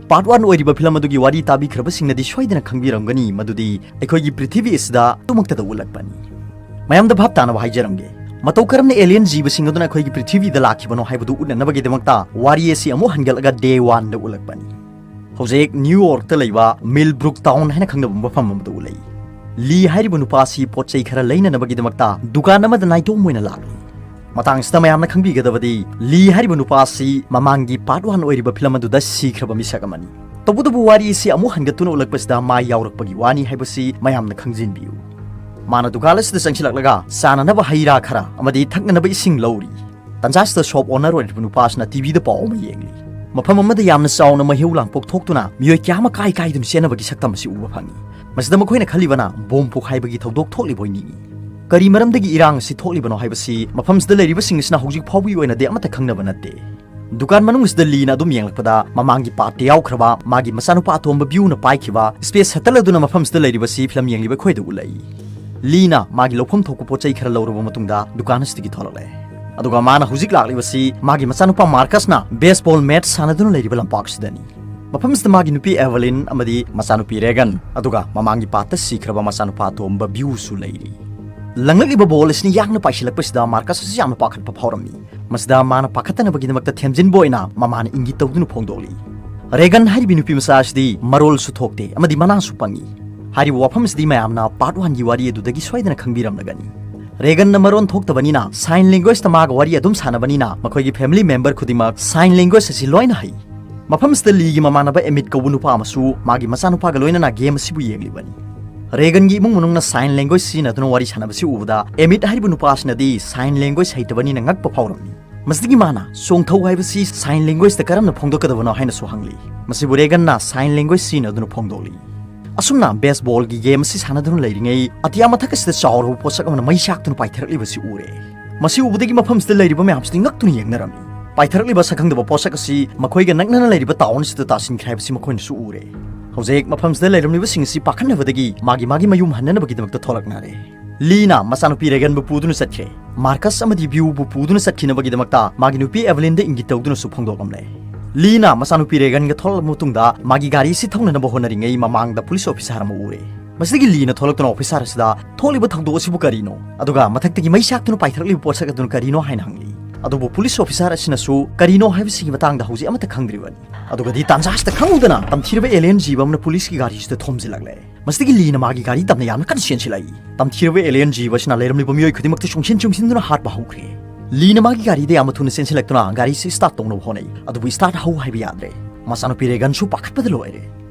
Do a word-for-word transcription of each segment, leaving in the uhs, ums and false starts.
Part one ꯑꯣꯏꯔꯤꯕ film ꯑꯗꯨꯒꯤ ꯋꯥꯔꯤ ꯇꯥꯕꯤꯈ꯭ꯔꯕꯁꯤꯡꯅꯗꯤ ꯁꯣꯏꯗꯅ ꯈꯪꯕꯤꯔꯝꯒꯅꯤ, ꯃꯗꯨꯗꯤ ꯑꯩꯈꯣꯏꯒꯤ ꯄ꯭ꯔꯤꯊꯤꯕꯤ ꯑꯁꯤꯗ ꯑꯗꯨꯃꯛꯇꯗ ꯎꯠꯂꯛꯄꯅꯤ꯫ ꯃꯌꯥꯝꯗ ꯚꯥꯞ ꯇꯥꯅꯕ ꯍꯥꯏꯖꯔꯝꯒꯦ, ꯃꯇꯧ ꯀꯔꯝꯅ ꯑꯦꯂꯤꯌꯟ ꯖꯤꯕꯁꯤꯡ ꯑꯗꯨꯅ ꯑꯩꯈꯣꯏꯒꯤ ꯄ꯭ꯔꯤꯊꯤꯕꯤꯗ ꯂꯥꯛꯈꯤꯕꯅꯣ ꯍꯥꯏꯕꯗꯨ ꯎꯠꯅꯅꯕꯒꯤꯗꯃꯛꯇ ꯋꯥꯔꯤ ꯑꯁꯤ ꯑꯃꯨꯛ ꯍꯟꯒꯠꯂꯒ ꯗꯦ ꯋꯥꯟꯗ ꯎꯠꯂꯛꯄꯅꯤ꯫ ꯍꯧꯖꯤꯛ ꯅ꯭ꯌꯨ ꯌꯣꯔꯛꯇ ꯂꯩꯕ ꯃꯤꯜꯕ꯭ꯔꯨꯛ ꯇꯥꯎꯟ ꯍꯥꯏꯅ ꯈꯪꯅꯕ ꯃꯐꯝ ꯑꯃꯗ ꯎꯠꯂꯛꯏ꯫ ꯂꯤ ꯍꯥꯏꯔꯤꯕ ꯅꯨꯄꯥ ꯑꯁꯤ ꯄꯣꯠ ꯆꯩ ꯈꯔ ꯂꯩꯅꯅꯕꯒꯤꯗꯃꯛꯇ ꯗꯨꯀꯥꯟ ꯑꯃꯗ ꯅꯥꯏꯇꯣꯝ ꯑꯣꯏꯅ ꯂꯥꯛꯂꯤ꯫ ꯃꯇꯥꯡꯁꯤꯗ ꯃꯌꯥꯝꯅ ꯈꯪꯕꯤꯒꯗꯕꯗꯤ, ꯂꯤ ꯍꯥꯏꯔꯤꯕ ꯅꯨꯄꯥ ꯑꯁꯤ ꯃꯃꯥꯡꯒꯤ ꯄꯥꯔꯠ ꯋꯥꯟ ꯑꯣꯏꯔꯤꯕ ꯐꯤꯂꯝ ꯑꯗꯨꯗ ꯁꯤꯈ꯭ꯔꯕ ꯃꯤꯁꯛ ꯑꯃꯅꯤ꯫ ꯇꯧꯕꯇꯕꯨ ꯋꯥꯔꯤ ꯑꯁꯤ ꯑꯃꯨꯛ ꯍꯟꯒꯠꯇꯨꯅ ꯎꯠꯂꯛꯄꯁꯤꯗ ꯃꯥ ꯌꯥꯎꯔꯛꯄꯒꯤ ꯋꯥꯅꯤ ꯍꯥꯏꯕꯁꯤ ꯃꯌꯥꯝꯅ ꯈꯪꯖꯤꯟꯕꯤꯌꯨ꯫ ꯃꯥꯅ ꯗꯨꯀꯥꯟ ꯑꯁꯤꯗ ꯆꯪꯁꯤꯜꯂꯛꯂꯒ ꯆꯥꯅꯅꯕ ꯍꯩ ꯔꯥ ꯈꯔ ꯑꯃꯗꯤ ꯊꯛꯅꯅꯕ ꯏꯁꯤꯡ ꯂꯧꯔꯤ꯫ ꯇꯟꯖꯥꯁꯤꯗ ꯁꯣꯞ ꯑꯣꯅꯔ ꯑꯣꯏꯔꯤꯕ ꯅꯨꯄꯥꯁꯤꯅ ꯇꯤꯚꯤꯗ ꯄꯥꯎ ꯑꯃ ꯌꯦꯡꯂꯤ꯫ ꯃꯐꯝ ꯑꯃꯗ ꯌꯥꯝꯅ ꯆꯥꯎꯅ ꯃꯩꯍꯧ ꯂꯥꯡꯄꯣꯛ ꯊꯣꯛꯇꯨꯅ ꯃꯤꯑꯣꯏ ꯀꯌꯥ ꯑꯃ ꯀꯥꯏ ꯀꯥꯏꯗꯨꯅ ꯆꯦꯟꯅꯕꯒꯤ ꯁꯛꯇꯝ ꯑꯁꯤ ꯎꯕ ꯐꯪꯏ꯫ ꯃꯁꯤꯗ ꯃꯈꯣꯏꯅ ꯈꯜꯂꯤꯕꯅ ꯕꯣꯝ ꯄꯣꯈꯥꯏꯕꯒꯤ ꯊꯧꯗꯣꯛ ꯊꯣꯛꯂꯤꯕ ꯑꯣꯏ ꯅꯤꯡꯏ꯫ ꯀꯔꯤ ꯃꯔꯝꯗꯒꯤ ꯏꯔꯥꯡ ꯑꯁꯤ ꯊꯣꯛꯂꯤꯕꯅꯣ ꯍꯥꯏꯕꯁꯤ ꯃꯐꯝꯁꯤꯗ ꯂꯩꯔꯤꯕꯁꯤꯡ ꯑꯁꯤꯅ ꯍꯧꯖꯤꯛ ꯐꯥꯎꯕꯒꯤ ꯑꯣꯏꯅꯗꯤ ꯑꯃꯠꯇ ꯈꯪꯅꯕ ꯅꯠꯇꯦ꯫ ꯗꯨꯀꯥꯟ ꯃꯅꯨꯡꯁꯤꯗ ꯂꯤꯅ ꯑꯗꯨꯝ ꯌꯦꯡꯂꯛꯄꯗ ꯃꯃꯥꯡꯒꯤ ꯄꯥꯔꯠꯇ ꯌꯥꯎꯈ꯭ꯔꯕ ꯃꯥꯒꯤ ꯃꯆꯥꯅꯨꯄꯥ ꯑꯇꯣꯝꯕ ꯕ꯭ꯌꯨꯅ ꯄꯥꯏꯈꯤꯕ ꯁ꯭ꯄꯦꯁ ꯁꯇꯜ ꯑꯗꯨꯅ ꯃꯐꯝꯁꯤꯗ ꯂꯩꯔꯤꯕꯁꯤ ꯐꯤꯂꯝ ꯌꯦꯡꯂꯤꯕ ꯑꯩꯈꯣꯏꯗ ꯎꯠꯂꯛꯏ꯫ ꯂꯤꯅ ꯃꯥꯒꯤ ꯂꯧꯐꯝ ꯊꯣꯛꯄ ꯄꯣꯠ ꯆꯩ ꯈꯔ ꯂꯧꯔꯕ ꯃꯇꯨꯡꯗ ꯗꯨꯀꯥꯟ ꯑꯁꯤꯗꯒꯤ ꯊꯣꯛꯂꯛꯂꯦ꯫ ꯑꯗꯨꯒ ꯃꯥꯅ ꯍꯧꯖꯤꯛ ꯂꯥꯛꯂꯤꯕꯁꯤ ꯃꯥꯒꯤ ꯃꯆꯥꯅꯨꯄꯥ ꯃꯥꯔꯀꯁꯅ ꯕꯦꯁꯕꯣꯜ ꯃꯦꯠꯆ ꯁꯥꯟꯅꯗꯨꯅ ꯂꯩꯔꯤꯕ ꯂꯝꯄꯥꯛꯁꯤꯗꯅꯤ꯫ ꯃꯐꯝꯁꯤꯗ ꯃꯥꯒꯤ ꯅꯨꯄꯤ ꯑꯦꯚꯂꯤꯟ ꯑꯃꯗꯤ ꯃꯆꯥꯅꯨꯄꯤ ꯔꯦꯒꯟ, ꯑꯗꯨꯒ ꯃꯃꯥꯡꯒꯤ ꯄꯥꯔꯠꯇ ꯁꯤꯈ꯭ꯔꯕ ꯃꯆꯥꯅꯨꯄꯥ ꯑꯇꯣꯝꯕ ꯕ꯭ꯌꯨꯁꯨ ꯂꯩꯔꯤ꯫ ꯂꯪꯂꯛꯂꯤꯕ ꯕꯣꯜ ꯑꯁꯤꯅ ꯌꯥꯡꯅ ꯄꯥꯏꯁꯤꯜꯂꯛꯄꯁꯤꯗ ꯃꯥꯔꯀꯁ ꯑꯁꯤ ꯌꯥꯝꯅ ꯄꯥꯈꯠꯄ ꯐꯥꯎꯔꯝꯃꯤ꯫ ꯃꯁꯤꯗ ꯃꯥꯅ ꯄꯥꯈꯠꯇꯅꯕꯒꯤꯗꯃꯛꯇ ꯊꯦꯝꯖꯤꯟꯕ ꯑꯣꯏꯅ ꯃꯃꯥꯅ ꯏꯪꯒꯤꯠ ꯇꯧꯗꯨꯅ ꯐꯣꯡꯗꯣꯛꯂꯤ꯫ ꯔꯦꯒꯟ ꯍꯥꯏꯔꯤꯕꯤ ꯅꯨꯄꯤ ꯃꯆꯥ ꯑꯁꯤꯗꯤ ꯃꯔꯣꯜꯁꯨ ꯊꯣꯛꯇꯦ ꯑꯃꯗꯤ ꯃꯅꯥꯁꯨ ꯄꯪꯉꯤ꯫ ꯍꯥꯏꯔꯤꯕ ꯋꯥꯐꯝ ꯑꯁꯤꯗꯤ ꯃꯌꯥꯝꯅ ꯄꯥꯔꯠ ꯋꯥꯟꯒꯤ ꯋꯥꯔꯤ ꯑꯗꯨꯗꯒꯤ ꯁꯣꯏꯗꯅ ꯈꯪꯕꯤꯔꯝꯂꯒꯅꯤ꯫ ꯔꯦꯒꯟꯅ ꯃꯔꯣꯟ ꯊꯣꯛꯇꯕꯅꯤꯅ ꯁꯥꯏꯟ ꯂꯦꯡꯒ꯭ꯋꯦꯖꯇ ꯃꯥꯒ ꯋꯥꯔꯤ ꯑꯗꯨꯝ ꯁꯥꯟꯅꯕꯅꯤꯅ ꯃꯈꯣꯏꯒꯤ ꯐꯦꯃꯤꯂꯤ ꯃꯦꯝꯕꯔ ꯈꯨꯗꯤꯡꯃꯛ ꯁꯥꯏꯟ ꯂꯦꯡꯒ꯭ꯋꯦꯖ ꯑꯁꯤ ꯂꯣꯏꯅ ꯍꯩ꯫ ꯃꯐꯝꯁꯤꯗ ꯂꯤꯒꯤ ꯃꯃꯥꯟꯅꯕ ꯑꯦꯃꯤꯠ ꯀꯧꯕ ꯅꯨꯄꯥ ꯑꯃꯁꯨ ꯃꯥꯒꯤ ꯃꯆꯥꯅꯨꯄꯥꯒ ꯂꯣꯏꯅꯅ ꯒꯦꯝ ꯑꯁꯤꯕꯨ ꯌꯦꯡꯂꯤꯕꯅꯤ꯫ ꯔꯦꯒꯟꯒꯤ ꯏꯃꯨꯡ ꯃꯅꯨꯡꯅ ꯁꯥꯏꯟ ꯂꯦꯡꯒ꯭ꯋꯦꯖ ꯁꯤꯖꯤꯟꯅꯗꯨꯅ ꯋꯥꯔꯤ ꯁꯥꯟꯅꯕꯁꯤ ꯎꯕꯗ ꯑꯦꯃꯤꯠ ꯍꯥꯏꯔꯤꯕ ꯅꯨꯄꯥ ꯑꯁꯤꯅꯗꯤ ꯁꯥꯏꯟ ꯂꯦꯡꯒ꯭ꯋꯦꯖ ꯍꯩꯇꯕꯅꯤꯅ ꯉꯛꯄ ꯐꯥꯎꯔꯝꯃꯤ꯫ ꯃꯁꯤꯗꯒꯤ ꯃꯥꯅ ꯆꯣꯡꯊꯧ ꯍꯥꯏꯕꯁꯤ ꯁꯥꯏꯟ ꯂꯦꯡꯒ꯭ꯋꯦꯖꯇ ꯀꯔꯝꯅ ꯐꯣꯡꯗꯣꯛꯀꯗꯕꯅꯣ ꯍꯥꯏꯅꯁꯨ ꯍꯪꯂꯤ꯫ ꯃꯁꯤꯕꯨ ꯔꯦꯒꯟꯅ ꯁꯥꯏꯟ ꯂꯦꯡꯒ꯭ꯋꯦꯖ ꯁꯤꯖꯤꯟꯅꯗꯨꯅ ꯐꯣꯡꯗꯣꯛꯂꯤ꯫ ꯑꯁꯨꯝꯅ ꯕꯦꯁꯕꯣꯜꯒꯤ ꯒꯦꯝ ꯑꯁꯤ ꯁꯥꯟꯅꯗꯨꯅ ꯂꯩꯔꯤꯉꯩ ꯑꯇꯤꯌꯥ ꯃꯊꯛ ꯑꯁꯤꯗ ꯆꯥꯎꯔꯕ ꯄꯣꯠꯁꯛ ꯑꯃꯅ ꯃꯩ ꯆꯥꯛꯇꯨꯅ ꯄꯥꯏꯊꯔꯛꯂꯤꯕꯁꯤ ꯎꯔꯦ꯫ ꯃꯁꯤ ꯎꯕꯗꯒꯤ ꯃꯐꯝꯁꯤꯗ ꯂꯩꯔꯤꯕ ꯃꯌꯥꯝꯁꯤꯗꯤ ꯉꯛꯇꯨꯅ ꯌꯦꯡꯅꯔꯝꯃꯤ꯫ ꯄꯥꯏꯊꯔꯛꯂꯤꯕ ꯁꯛꯈꯪꯗꯕ ꯄꯣꯠꯁꯛ ꯑꯁꯤ ꯃꯈꯣꯏꯒ ꯅꯛꯅꯅ ꯂꯩꯔꯤꯕ ꯇꯥꯎꯟ ꯑꯁꯤꯗ ꯇꯥꯁꯤꯟꯈ꯭ꯔꯦ ꯍꯥꯏꯕꯁꯤ ꯃꯈꯣꯏꯅꯁꯨ ꯎꯔꯦ꯫ ꯍꯧꯖꯤꯛ ꯃꯐꯝꯁꯤꯗ ꯂꯩꯔꯝꯂꯤꯕꯁꯤꯡ ꯑꯁꯤ ꯄꯥꯈꯠꯅꯕꯗꯒꯤ ꯃꯥꯒꯤ ꯃꯥꯒꯤ ꯃꯌꯨꯝ ꯍꯟꯅꯅꯕꯒꯤꯗꯃꯛꯇ ꯊꯣꯛꯂꯛꯅꯔꯦ꯫ ꯂꯤꯅ ꯃꯆꯥꯅꯨꯄꯤ ꯔꯦꯒꯟꯕꯨ ꯄꯨꯗꯨꯅ ꯆꯠꯈ꯭ꯔꯦ꯫ ꯃꯥꯔꯀꯁ ꯑꯃꯗꯤ ꯕ꯭ꯌꯨꯕꯨ ꯄꯨꯗꯨꯅ ꯆꯠꯈꯤꯅꯕꯒꯤꯗꯃꯛꯇ ꯃꯥꯒꯤ ꯅꯨꯄꯤ ꯑꯦꯚꯂꯤꯟꯗ ꯏꯪꯒꯤꯠ ꯇꯧꯗꯨꯅꯁꯨ ꯐꯣꯡꯗꯣꯛꯂꯝꯂꯦ꯫ ꯂꯤꯅ ꯃꯆꯥꯅꯨꯄꯤ ꯔꯦꯒꯟꯒ ꯊꯣꯛꯂꯛꯂꯕ ꯃꯇꯨꯡꯗ ꯃꯥꯒꯤ ꯒꯥꯔꯤ ꯑꯁꯤ ꯊꯧꯅꯅꯕ ꯍꯣꯠꯅꯔꯤꯉꯩ ꯃꯃꯥꯡꯗ ꯄꯨꯂꯤꯁ ꯑꯣꯐꯤꯁꯥꯔ ꯑꯃ ꯎꯔꯦ꯫ ꯃꯁꯤꯗꯒꯤ ꯂꯤꯅ ꯊꯣꯛꯂꯛꯇꯨꯅ ꯑꯣꯐꯤꯁꯥꯔ ꯑꯁꯤꯗ, "ꯊꯣꯛꯂꯤꯕ ꯊꯧꯗꯣꯛ ꯑꯁꯤꯕꯨ ꯀꯔꯤꯅꯣ? ꯑꯗꯨꯒ ꯃꯊꯛꯇꯒꯤ ꯃꯩ ꯆꯥꯛꯇꯨꯅ ꯄꯥꯏꯊꯔꯛꯂꯤꯕ ꯄꯣꯠꯁꯛ ꯑꯗꯨꯅ ꯀꯔꯤꯅꯣ?" ꯍꯥꯏꯅ ꯍꯪꯂꯤ꯫ ꯑꯗꯨꯕꯨ ꯄꯨꯂꯤꯁ ꯑꯣꯐꯤꯁꯥꯔ ꯑꯁꯤꯅꯁꯨ ꯀꯔꯤꯅꯣ ꯍꯥꯏꯕꯁꯤꯒꯤ ꯃꯇꯥꯡꯗ ꯍꯧꯖꯤꯛ ꯑꯃꯠꯇ ꯈꯪꯗ꯭ꯔꯤꯕꯅꯤ꯫ ꯑꯗꯨꯒꯗꯤ ꯇꯥꯟꯖꯥ ꯑꯁꯤꯗ ꯈꯪꯍꯧꯗꯅ ꯇꯝꯊꯤꯔꯕ ꯑꯦꯂꯤꯌꯟ ꯖꯤꯕ ꯑꯃꯅ ꯄꯨꯂꯤꯁꯀꯤ ꯒꯥꯔꯤꯁꯤꯗ ꯊꯣꯝꯖꯤꯜꯂꯛꯂꯦ꯫ ꯃꯁꯤꯗꯒꯤ ꯂꯤꯅ ꯃꯥꯒꯤ ꯒꯥꯔꯤ ꯇꯞꯅ ꯌꯥꯝꯅ ꯀꯟꯅ ꯆꯦꯟꯁꯤꯜꯂꯛꯏ꯫ ꯇꯝꯊꯤꯔꯕ ꯑꯦꯂꯤꯌꯟ ꯖꯤꯕ ꯑꯁꯤꯅ ꯂꯩꯔꯝꯂꯤꯕ ꯃꯤꯑꯣꯏ ꯈꯨꯗꯤꯡꯃꯛꯇ ꯆꯨꯡꯁꯤꯟ ꯆꯨꯡꯁꯤꯟꯗꯨꯅ ꯍꯥꯠꯄ ꯍꯧꯈ꯭ꯔꯦ꯫ ꯂꯤꯅ ꯃꯥꯒꯤ ꯒꯥꯔꯤꯗ ꯌꯥꯝꯅ ꯊꯨꯅ ꯆꯦꯟꯁꯤꯜꯂꯛꯇꯨꯅ ꯒꯥꯔꯤꯁꯤ ꯁ꯭ꯇꯥꯔꯠ ꯇꯧꯅꯕ ꯍꯣꯠꯅꯩ, ꯑꯗꯨꯕꯨ ꯁ꯭ꯇꯥꯔꯠ ꯍꯧ ꯍꯥꯏꯕ ꯌꯥꯗ꯭ꯔꯦ꯫ ꯃꯆꯥꯅꯨꯄꯤ ꯔꯦꯒꯟꯁꯨ ꯄꯥꯈꯠꯄꯗ ꯂꯣꯏꯔꯦ꯫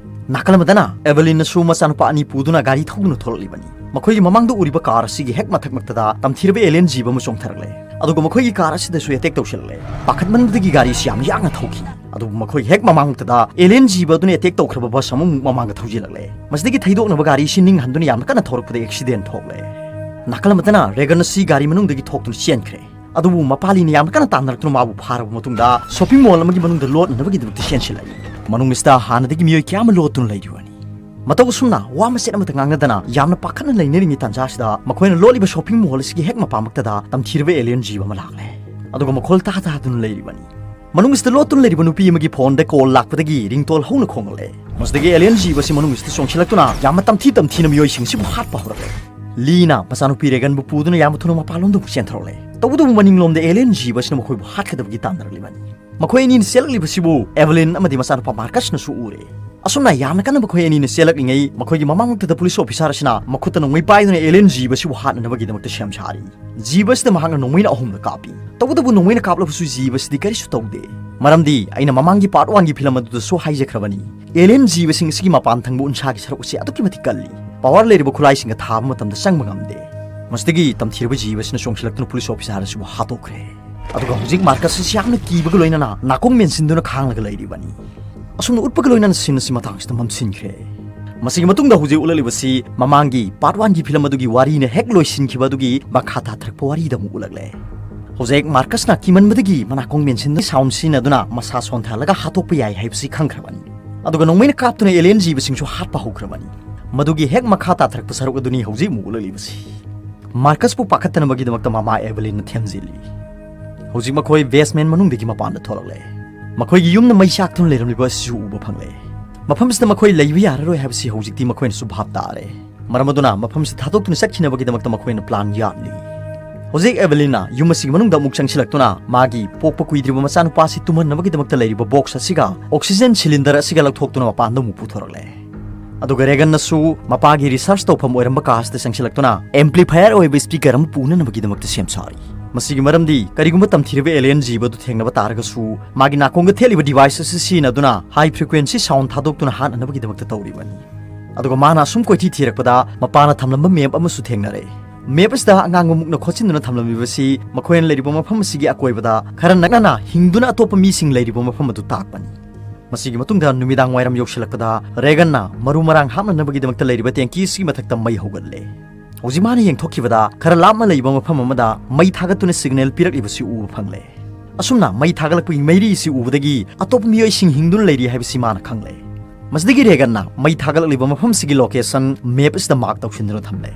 ꯅꯥꯀꯜ ꯑꯃꯗꯅ ꯑꯦꯚꯦꯂꯤꯟꯅꯁꯨ ꯃꯆꯥꯅꯨꯄꯥ ꯑꯅꯤ ꯄꯨꯗꯨꯅ ꯒꯥꯔꯤ ꯊꯧꯗꯨꯅ ꯊꯣꯛꯂꯛꯂꯤꯕꯅꯤ꯫ ꯃꯈꯣꯏꯒꯤ ꯃꯃꯥꯡꯗ ꯎꯔꯤꯕ ꯀꯥꯔ ꯑꯁꯤꯒꯤ ꯍꯦꯛ ꯃꯊꯛꯃꯛꯇꯗ ꯇꯝꯊꯤꯔꯕ ꯑꯦꯂꯤꯌꯟ ꯖꯤꯕ ꯑꯃ ꯆꯣꯡꯊꯔꯛꯂꯦ, ꯑꯗꯨꯒ ꯃꯈꯣꯏꯒꯤ ꯀꯥꯔ ꯑꯁꯤꯗꯁꯨ ꯑꯦꯇꯦꯛ ꯇꯧꯁꯤꯜꯂꯛꯂꯦ꯫ ꯄꯥꯈꯠꯃꯟꯕꯗꯒꯤ ꯒꯥꯔꯤ ꯑꯁꯤ ꯌꯥꯝ ꯌꯥꯡꯅ ꯊꯧꯈꯤ꯫ ꯑꯗꯨꯕꯨ ꯃꯈꯣꯏꯒꯤ ꯍꯦꯛ ꯃꯃꯥꯡꯃꯛꯇꯗ ꯑꯦꯂꯤꯌꯟ ꯖꯤꯕ ꯑꯗꯨꯅ ꯑꯦꯇꯦꯛ ꯇꯧꯈ꯭ꯔꯕ ꯕꯁ ꯑꯃꯃꯨꯛ ꯃꯃꯥꯡꯗ ꯊꯧꯖꯤꯜꯂꯛꯂꯦ꯫ ꯃꯁꯤꯗꯒꯤ ꯊꯩꯗꯣꯛꯅꯕ ꯒꯥꯔꯤ ꯑꯁꯤ ꯅꯤꯡꯍꯟꯗꯨꯅ ꯌꯥꯝꯅ ꯀꯟꯅ ꯊꯧꯔꯛꯄꯗ ꯑꯦꯛꯁꯤꯗꯦꯟ ꯊꯣꯛꯂꯦ꯫ ꯅꯥꯀꯜ ꯑꯃꯗꯅ ꯔꯦꯒꯟ ꯑꯁꯤ ꯒꯥꯔꯤ ꯃꯅꯨꯡꯗꯒꯤ ꯊꯣꯛꯇꯨꯅ ꯆꯦꯟꯈ꯭ꯔꯦ꯫ ꯑꯗꯨꯕꯨ ꯃꯄꯥ ꯂꯤꯅ ꯌꯥꯝꯅ ꯀꯟꯅ ꯇꯥꯟꯅꯔꯛꯇꯨꯅ ꯃꯥꯕꯨ ꯐꯥꯔꯕ ꯃꯇꯨꯡꯗ ꯁꯣꯞꯄꯤꯡ ꯃꯣꯜ ꯑꯃꯒꯤ ꯃꯅꯨꯡꯗ ꯂꯣꯠꯅꯅꯕꯒꯤꯗꯃꯛꯇ ꯆꯦꯟꯁꯤꯜꯂꯛꯏ꯫ ꯃꯅꯨꯡ ꯑꯁꯤꯗ ꯍꯥꯟꯅꯗꯒꯤ ꯃꯤꯑꯣꯏ ꯀꯌꯥ ꯑꯃ ꯂꯣꯠꯇꯨꯅ ꯂꯩꯔꯤꯕꯅꯤ꯫ ꯃꯇꯧ ꯑꯁꯨꯝꯅ ꯋꯥ ꯃꯆꯦꯠ ꯑꯃꯠꯇ ꯉꯥꯡꯅꯗꯅ ꯌꯥꯝꯅ ꯄꯥꯈꯠꯅ ꯂꯩꯅꯔꯤꯉꯩ ꯇꯥꯟꯖꯥ ꯑꯁꯤꯗ ꯃꯈꯣꯏꯅ ꯂꯣꯠꯂꯤꯕ ꯁꯣꯞꯄꯤꯡ ꯃꯣꯜ ꯑꯁꯤꯒꯤ ꯍꯦꯛ ꯃꯄꯥꯃꯛꯇꯗ ꯇꯝꯊꯤꯔꯕ ꯑꯦꯂꯤꯌꯟ ꯖꯤꯕ ꯑꯃ ꯂꯥꯛꯂꯦ꯫ ꯑꯗꯨꯒ ꯃꯈꯣꯜ ꯇꯥ ꯇꯥꯗꯨꯅ ꯂꯩꯔꯤꯕꯅꯤ꯫ ꯃꯅꯨꯡ ꯑꯁꯤꯗ ꯂꯣꯠꯇꯨꯅ ꯂꯩꯔꯤꯕ ꯅꯨꯄꯤ ꯑꯃꯒꯤ ꯐꯣꯟꯗ ꯀꯣꯜ ꯂꯥꯛꯄꯗꯒꯤ ꯔꯤꯡꯇꯣꯜ ꯍꯧꯅ ꯈꯣꯡꯂꯛꯂꯦ꯫ ꯃꯁꯤꯗꯒꯤ ꯑꯦꯂꯤꯌꯟ ꯖꯤꯕ ꯑꯁꯤ ꯃꯅꯨꯡ ꯑꯁꯤꯗ ꯆꯣꯡꯁꯤꯜꯂꯛꯇꯨꯅ ꯌꯥꯝꯅ ꯇꯝꯊꯤ ꯇꯝꯊꯤꯅ ꯃꯤꯑꯣꯏꯁꯤꯡ ꯑꯁꯤꯕꯨ ꯍꯥꯠꯄ ꯍꯧꯔꯛꯂꯦ꯫ ꯂꯤꯅ ꯃꯆꯥꯅꯨꯄꯤ ꯔꯦꯒꯟꯕꯨ ꯄꯨꯗꯨꯅ ꯌꯥꯝꯅ ꯊꯨꯅ ꯃꯄꯥꯟꯂꯣꯝꯗ ꯑꯃꯨꯛ ꯆꯦꯟꯊꯣꯔꯛꯂꯦ꯫ ꯇꯧꯕꯇꯕꯨ ꯃꯅꯤꯡꯂꯣꯝꯗ ꯑꯦꯂꯤꯌꯟ ꯖꯤꯕ ꯑꯁꯤꯅ ꯃꯈꯣꯏꯕꯨ ꯍꯥꯠꯀꯗꯕꯒꯤ ꯇꯥꯟꯅꯔꯛꯂꯤꯕꯅꯤ꯫ ꯃꯈꯣꯏ ꯑꯅꯤꯅ ꯆꯦꯜꯂꯛꯂꯤꯕꯁꯤꯕꯨ ꯑꯦꯚꯦꯂꯤꯟ ꯑꯃꯗꯤ ꯃꯆꯥꯅꯨꯄꯥ ꯃꯥꯔꯀꯁꯅꯁꯨ ꯎꯔꯦ꯫ ꯑꯁꯨꯝꯅ ꯌꯥꯝꯅ ꯀꯟꯅ ꯃꯈꯣꯏ ꯑꯅꯤꯅ ꯆꯦꯜꯂꯛꯂꯤꯉꯩ ꯃꯈꯣꯏꯒꯤ ꯃꯃꯥꯡꯃꯛꯇꯗ ꯄꯨꯂꯤꯁ ꯑꯣꯐꯤꯁꯥꯔ ꯑꯁꯤꯅ ꯃꯈꯨꯠꯇ ꯅꯣꯡꯃꯩ ꯄꯥꯏꯗꯨꯅ ꯑꯦꯂꯤꯌꯟ ꯖꯤꯕ ꯑꯁꯤꯕꯨ ꯍꯥꯠꯅꯅꯕꯒꯤꯗꯃꯛꯇ ꯁꯦꯝ ꯁꯥꯔꯤ꯫ ꯖꯤꯕ ꯑꯁꯤꯗ ꯃꯍꯥꯛꯅ ꯅꯣꯡꯃꯩꯅ ꯑꯍꯨꯝꯂꯛ ꯀꯥꯞꯄꯤ꯫ ꯇꯧꯕꯇꯕꯨ ꯅꯣꯡꯃꯩꯅ ꯀꯥꯞꯂꯕꯁꯨ ꯖꯤꯕ ꯑꯁꯤꯗꯤ ꯀꯔꯤꯁꯨ ꯇꯧꯗꯦ꯫ ꯃꯔꯝꯗꯤ ꯑꯩꯅ ꯃꯃꯥꯡꯒꯤ ꯄꯥꯔꯠ ꯋꯥꯟꯒꯤ ꯐꯤꯂꯝ ꯑꯗꯨꯗꯁꯨ ꯍꯥꯏꯖꯈ꯭ꯔꯕꯅꯤ, ꯑꯦꯂꯤꯌꯟ ꯖꯤꯕꯁꯤꯡ ꯑꯁꯤꯒꯤ ꯃꯄꯥꯟ ꯊꯪꯕ ꯎꯟꯁꯥꯒꯤ ꯁꯔꯨꯛ ꯑꯁꯤ ꯑꯗꯨꯛꯀꯤ ꯃꯇꯤꯛ ꯀꯜꯂꯤ꯫ ꯄꯋꯥꯔ ꯂꯩꯔꯤꯕ ꯈꯨꯠꯂꯥꯏꯁꯤꯡꯒ ꯊꯥꯕ ꯃꯇꯝꯗ ꯆꯪꯕ ꯉꯝꯗꯦ꯫ ꯃꯁꯤꯗꯒꯤ ꯇꯝꯊꯤꯔꯕ ꯖꯤꯕ ꯑꯁꯤꯅ ꯆꯣꯡꯁꯤꯜꯂꯛꯇꯨꯅ ꯄꯨꯂꯤꯁ ꯑꯣꯐꯤꯁꯥꯔ ꯑꯁꯤꯕꯨ ꯍꯥꯠꯇꯣꯛꯈ꯭ꯔꯦ꯫ ꯑꯗꯨꯒ ꯍꯧꯖꯤꯛ ꯃꯥꯔꯀꯁ ꯑꯁꯤ ꯌꯥꯝꯅ ꯀꯤꯕꯒ ꯂꯣꯏꯅꯅ ꯅꯥꯀꯣꯡ ꯃꯦꯟꯁꯤꯟꯗꯨꯅ ꯈꯥꯡꯂꯒ ꯂꯩꯔꯤꯕꯅꯤ꯫ ꯑꯁꯨꯝꯅ ꯎꯠꯄꯒ ꯂꯣꯏꯅꯅ ꯁꯤꯟ ꯑꯁꯤ ꯃꯇꯥꯡꯁꯤꯗ ꯃꯝꯁꯤꯟꯈ꯭ꯔꯦ꯫ ꯃꯁꯤꯒꯤ ꯃꯇꯨꯡꯗ ꯍꯧꯖꯤꯛ ꯎꯠꯂꯛꯂꯤꯕꯁꯤ ꯃꯃꯥꯡꯒꯤ ꯄꯥꯔꯠ ꯋꯥꯟꯒꯤ ꯐꯤꯂꯝ ꯑꯗꯨꯒꯤ ꯋꯥꯔꯤꯅ ꯍꯦꯛ ꯂꯣꯏꯁꯤꯟꯈꯤꯕ ꯑꯗꯨꯒꯤ ꯃꯈꯥ ꯇꯥꯊꯔꯛꯄ ꯋꯥꯔꯤꯗ ꯑꯃꯨꯛ ꯎꯠꯂꯛꯂꯦ꯫ ꯍꯧꯖꯤꯛ ꯃꯥꯔꯀꯁꯅ ꯀꯤꯃꯟꯕꯗꯒꯤ ꯃꯅꯥꯀꯣꯡ ꯃꯦꯟꯁꯤꯟꯗꯨꯅ ꯁꯥꯎꯟ ꯁꯤꯖꯤꯟꯅꯗꯨꯅ ꯃꯁꯥ ꯁꯣꯟꯊꯍꯜꯂꯒ ꯍꯥꯠꯇꯣꯛꯄ ꯌꯥꯏ ꯍꯥꯏꯕꯁꯤ ꯈꯪꯈ꯭ꯔꯕꯅꯤ꯫ ꯑꯗꯨꯒ ꯅꯣꯡꯃꯩꯅ ꯀꯥꯞꯇꯨꯅ ꯑꯦꯂꯤꯌꯟ ꯖꯤꯕꯁꯤꯡꯁꯨ ꯍꯥꯠꯄ ꯍꯧꯈ꯭ꯔꯕꯅꯤ꯫ ꯃꯗꯨꯒꯤ ꯍꯦꯛ ꯃꯈꯥ ꯇꯥꯊꯔꯛꯄ ꯁꯔꯨꯛ ꯑꯗꯨꯅꯤ ꯍꯧꯖꯤꯛ ꯑꯃꯨꯛ ꯎꯠꯂꯛꯂꯤꯕꯁꯤ꯫ ꯃꯥꯔꯀꯁꯄꯨ ꯄꯥꯈꯠꯇꯅꯕꯒꯤꯗꯃꯛꯇ ꯃꯃꯥ ꯑꯦꯚꯦꯂꯤꯟꯅ ꯊꯦꯝꯖꯤꯜꯂꯤ꯫ ꯍꯧꯖꯤꯛ ꯃꯈꯣꯏ ꯕꯦꯁꯃꯦꯟ ꯃꯅꯨꯡꯗꯒꯤ ꯃꯄꯥꯟꯗ ꯊꯣꯛꯂꯛꯂꯦ꯫ ꯃꯈꯣꯏꯒꯤ ꯌꯨꯝꯅ ꯃꯩ ꯆꯥꯛꯇꯨꯅ ꯂꯩꯔꯝꯂꯤꯕ ꯑꯁꯤꯁꯨ ꯎꯕ ꯐꯪꯂꯦ꯫ ꯃꯐꯝꯁꯤꯗ ꯃꯈꯣꯏ ꯂꯩꯕ ꯌꯥꯔꯔꯣꯏ ꯍꯥꯏꯕꯁꯤ ꯍꯧꯖꯤꯛꯇꯤ ꯃꯈꯣꯏꯅꯁꯨ ꯚꯥꯞ ꯇꯥꯔꯦ꯫ ꯃꯔꯝ ꯑꯗꯨꯅ ꯃꯐꯝꯁꯤ ꯊꯥꯗꯣꯛꯇꯨꯅ ꯆꯠꯈꯤꯅꯕꯒꯤꯗꯃꯛꯇ ꯃꯈꯣꯏꯅ ꯄ꯭ꯂꯥꯟ ꯌꯥꯠꯂꯤ꯫ ꯍꯧꯖꯤꯛ ꯑꯦꯚꯦꯂꯤꯟꯅ ꯌꯨꯝ ꯑꯁꯤꯒꯤ ꯃꯅꯨꯡꯗ ꯑꯃꯨꯛ ꯆꯪꯁꯤꯜꯂꯛꯇꯨꯅ ꯃꯥꯒꯤ ꯄꯣꯛꯄ ꯀꯨꯏꯗ꯭ꯔꯤꯕ ꯃꯆꯥꯅꯨꯄꯥꯁꯤ ꯇꯨꯝꯍꯟꯅꯕꯒꯤꯗꯃꯛꯇ ꯂꯩꯔꯤꯕ ꯕꯣꯛꯁ ꯑꯁꯤꯒ ꯑꯣꯛꯁꯤꯖꯦꯟ ꯁꯤꯂꯤꯟꯗꯔ ꯑꯁꯤꯒ ꯂꯧꯊꯣꯛꯇꯨꯅ ꯃꯄꯥꯟꯗ ꯑꯃꯨꯛ ꯄꯨꯊꯣꯔꯛꯂꯦ꯫ ꯑꯗꯨꯒ ꯔꯦꯒꯟꯅꯁꯨ ꯃꯄꯥꯒꯤ ꯔꯤꯁꯔꯆ ꯇꯧꯐꯝ ꯑꯣꯏꯔꯝꯕ ꯀꯥ ꯑꯁꯤꯗ ꯆꯪꯁꯤꯜꯂꯛꯇꯨꯅ ꯑꯦꯝꯄ꯭ꯂꯤꯐꯥꯌꯔ ꯑꯣꯏꯕ ꯁ꯭ꯄꯤꯀꯔ ꯑꯃ ꯄꯨꯅꯅꯕꯒꯤꯗꯃꯛꯇ ꯁꯦꯝ ꯁꯥꯔꯤ꯫ ꯃꯁꯤꯒꯤ ꯃꯔꯝꯗꯤ ꯀꯔꯤꯒꯨꯝꯕ ꯇꯝꯊꯤꯔꯕ ꯑꯦꯂꯤꯌꯟ ꯖꯤꯕ ꯑꯗꯨ ꯊꯦꯡꯅꯕ ꯇꯥꯔꯒꯁꯨ ꯃꯥꯒꯤ ꯅꯥꯀꯣꯡꯗ ꯊꯦꯠꯂꯤꯕ ꯗꯤꯚꯥꯏꯁ ꯑꯁꯤ ꯁꯤꯖꯤꯟꯅꯗꯨꯅ ꯍꯥꯏ ꯐ꯭ꯔꯤꯀ꯭ꯋꯦꯟꯁꯤ ꯁꯥꯎꯟ ꯊꯥꯗꯣꯛꯇꯨꯅ ꯍꯥꯠꯅꯅꯕꯒꯤꯗꯃꯛꯇ ꯇꯧꯔꯤꯕꯅꯤ꯫ ꯑꯗꯨꯒ ꯃꯥꯅ ꯑꯁꯨꯝ ꯀꯣꯏꯊꯤ ꯊꯤꯔꯛꯄꯗ ꯃꯄꯥꯅ ꯊꯝꯂꯝꯕ ꯃꯦꯞ ꯑꯃꯁꯨ ꯊꯦꯡꯅꯔꯦ꯫ ꯃꯦꯞ ꯑꯁꯤꯗ ꯑꯉꯥꯡꯕ ꯃꯨꯛꯅ ꯈꯣꯠꯆꯤꯟꯗꯨꯅ ꯊꯝꯂꯝꯃꯤꯕꯁꯤ ꯃꯈꯣꯏꯅ ꯂꯩꯔꯤꯕ ꯃꯐꯝ ꯑꯁꯤꯒꯤ ꯑꯀꯣꯏꯕꯗ ꯈꯔ ꯅꯛꯅꯅ ꯍꯤꯡꯗꯨꯅ ꯑꯇꯣꯞꯄ ꯃꯤꯁꯤꯡ ꯂꯩꯔꯤꯕ ꯃꯐꯝ ꯑꯗꯨ ꯇꯥꯛꯄꯅꯤ꯫ ꯃꯁꯤꯒꯤ ꯃꯇꯨꯡꯗ ꯅꯨꯃꯤꯗꯥꯡ ꯋꯥꯏꯔꯝ ꯌꯧꯁꯤꯜꯂꯛꯄꯗ ꯔꯦꯒꯟꯅ ꯃꯔꯨ ꯃꯔꯥꯡ ꯍꯥꯞꯅꯅꯕꯒꯤꯗꯃꯛꯇ ꯂꯩꯔꯤꯕ ꯇꯦꯡꯀꯤ ꯑꯁꯤꯒꯤ ꯃꯊꯛꯇ ꯃꯩ ꯍꯧꯒꯠꯂꯦ꯫ ꯍꯧꯖꯤꯛ ꯃꯥꯅ ꯌꯦꯡꯊꯣꯛꯈꯤꯕꯗ ꯈꯔ ꯂꯥꯞꯅ ꯂꯩꯕ ꯃꯐꯝ ꯑꯃꯗ ꯃꯩ ꯊꯥꯒꯠꯇꯨꯅ ꯁꯤꯒꯅꯦꯜ ꯄꯤꯔꯛꯂꯤꯕꯁꯤ ꯎꯕ ꯐꯪꯂꯦ꯫ ꯑꯁꯨꯝꯅ ꯃꯩ ꯊꯥꯒꯠꯂꯛꯄꯒꯤ ꯃꯩꯔꯤ ꯑꯁꯤ ꯎꯕꯗꯒꯤ ꯑꯇꯣꯞꯄ ꯃꯤꯑꯣꯏꯁꯤꯡ ꯍꯤꯡꯗꯨꯅ ꯂꯩꯔꯤ ꯍꯥꯏꯕꯁꯤ ꯃꯥꯅ ꯈꯪꯂꯦ꯫ ꯃꯁꯤꯗꯒꯤ ꯔꯦꯒꯟꯅ ꯃꯩ ꯊꯥꯒꯠꯂꯛꯂꯤꯕ ꯃꯐꯝꯁꯤꯒꯤ ꯂꯣꯀꯦꯁꯟ ꯃꯦꯞ ꯑꯁꯤꯗ ꯃꯥꯔꯛ ꯇꯧꯁꯤꯟꯗꯨꯅ ꯊꯝꯂꯦ꯫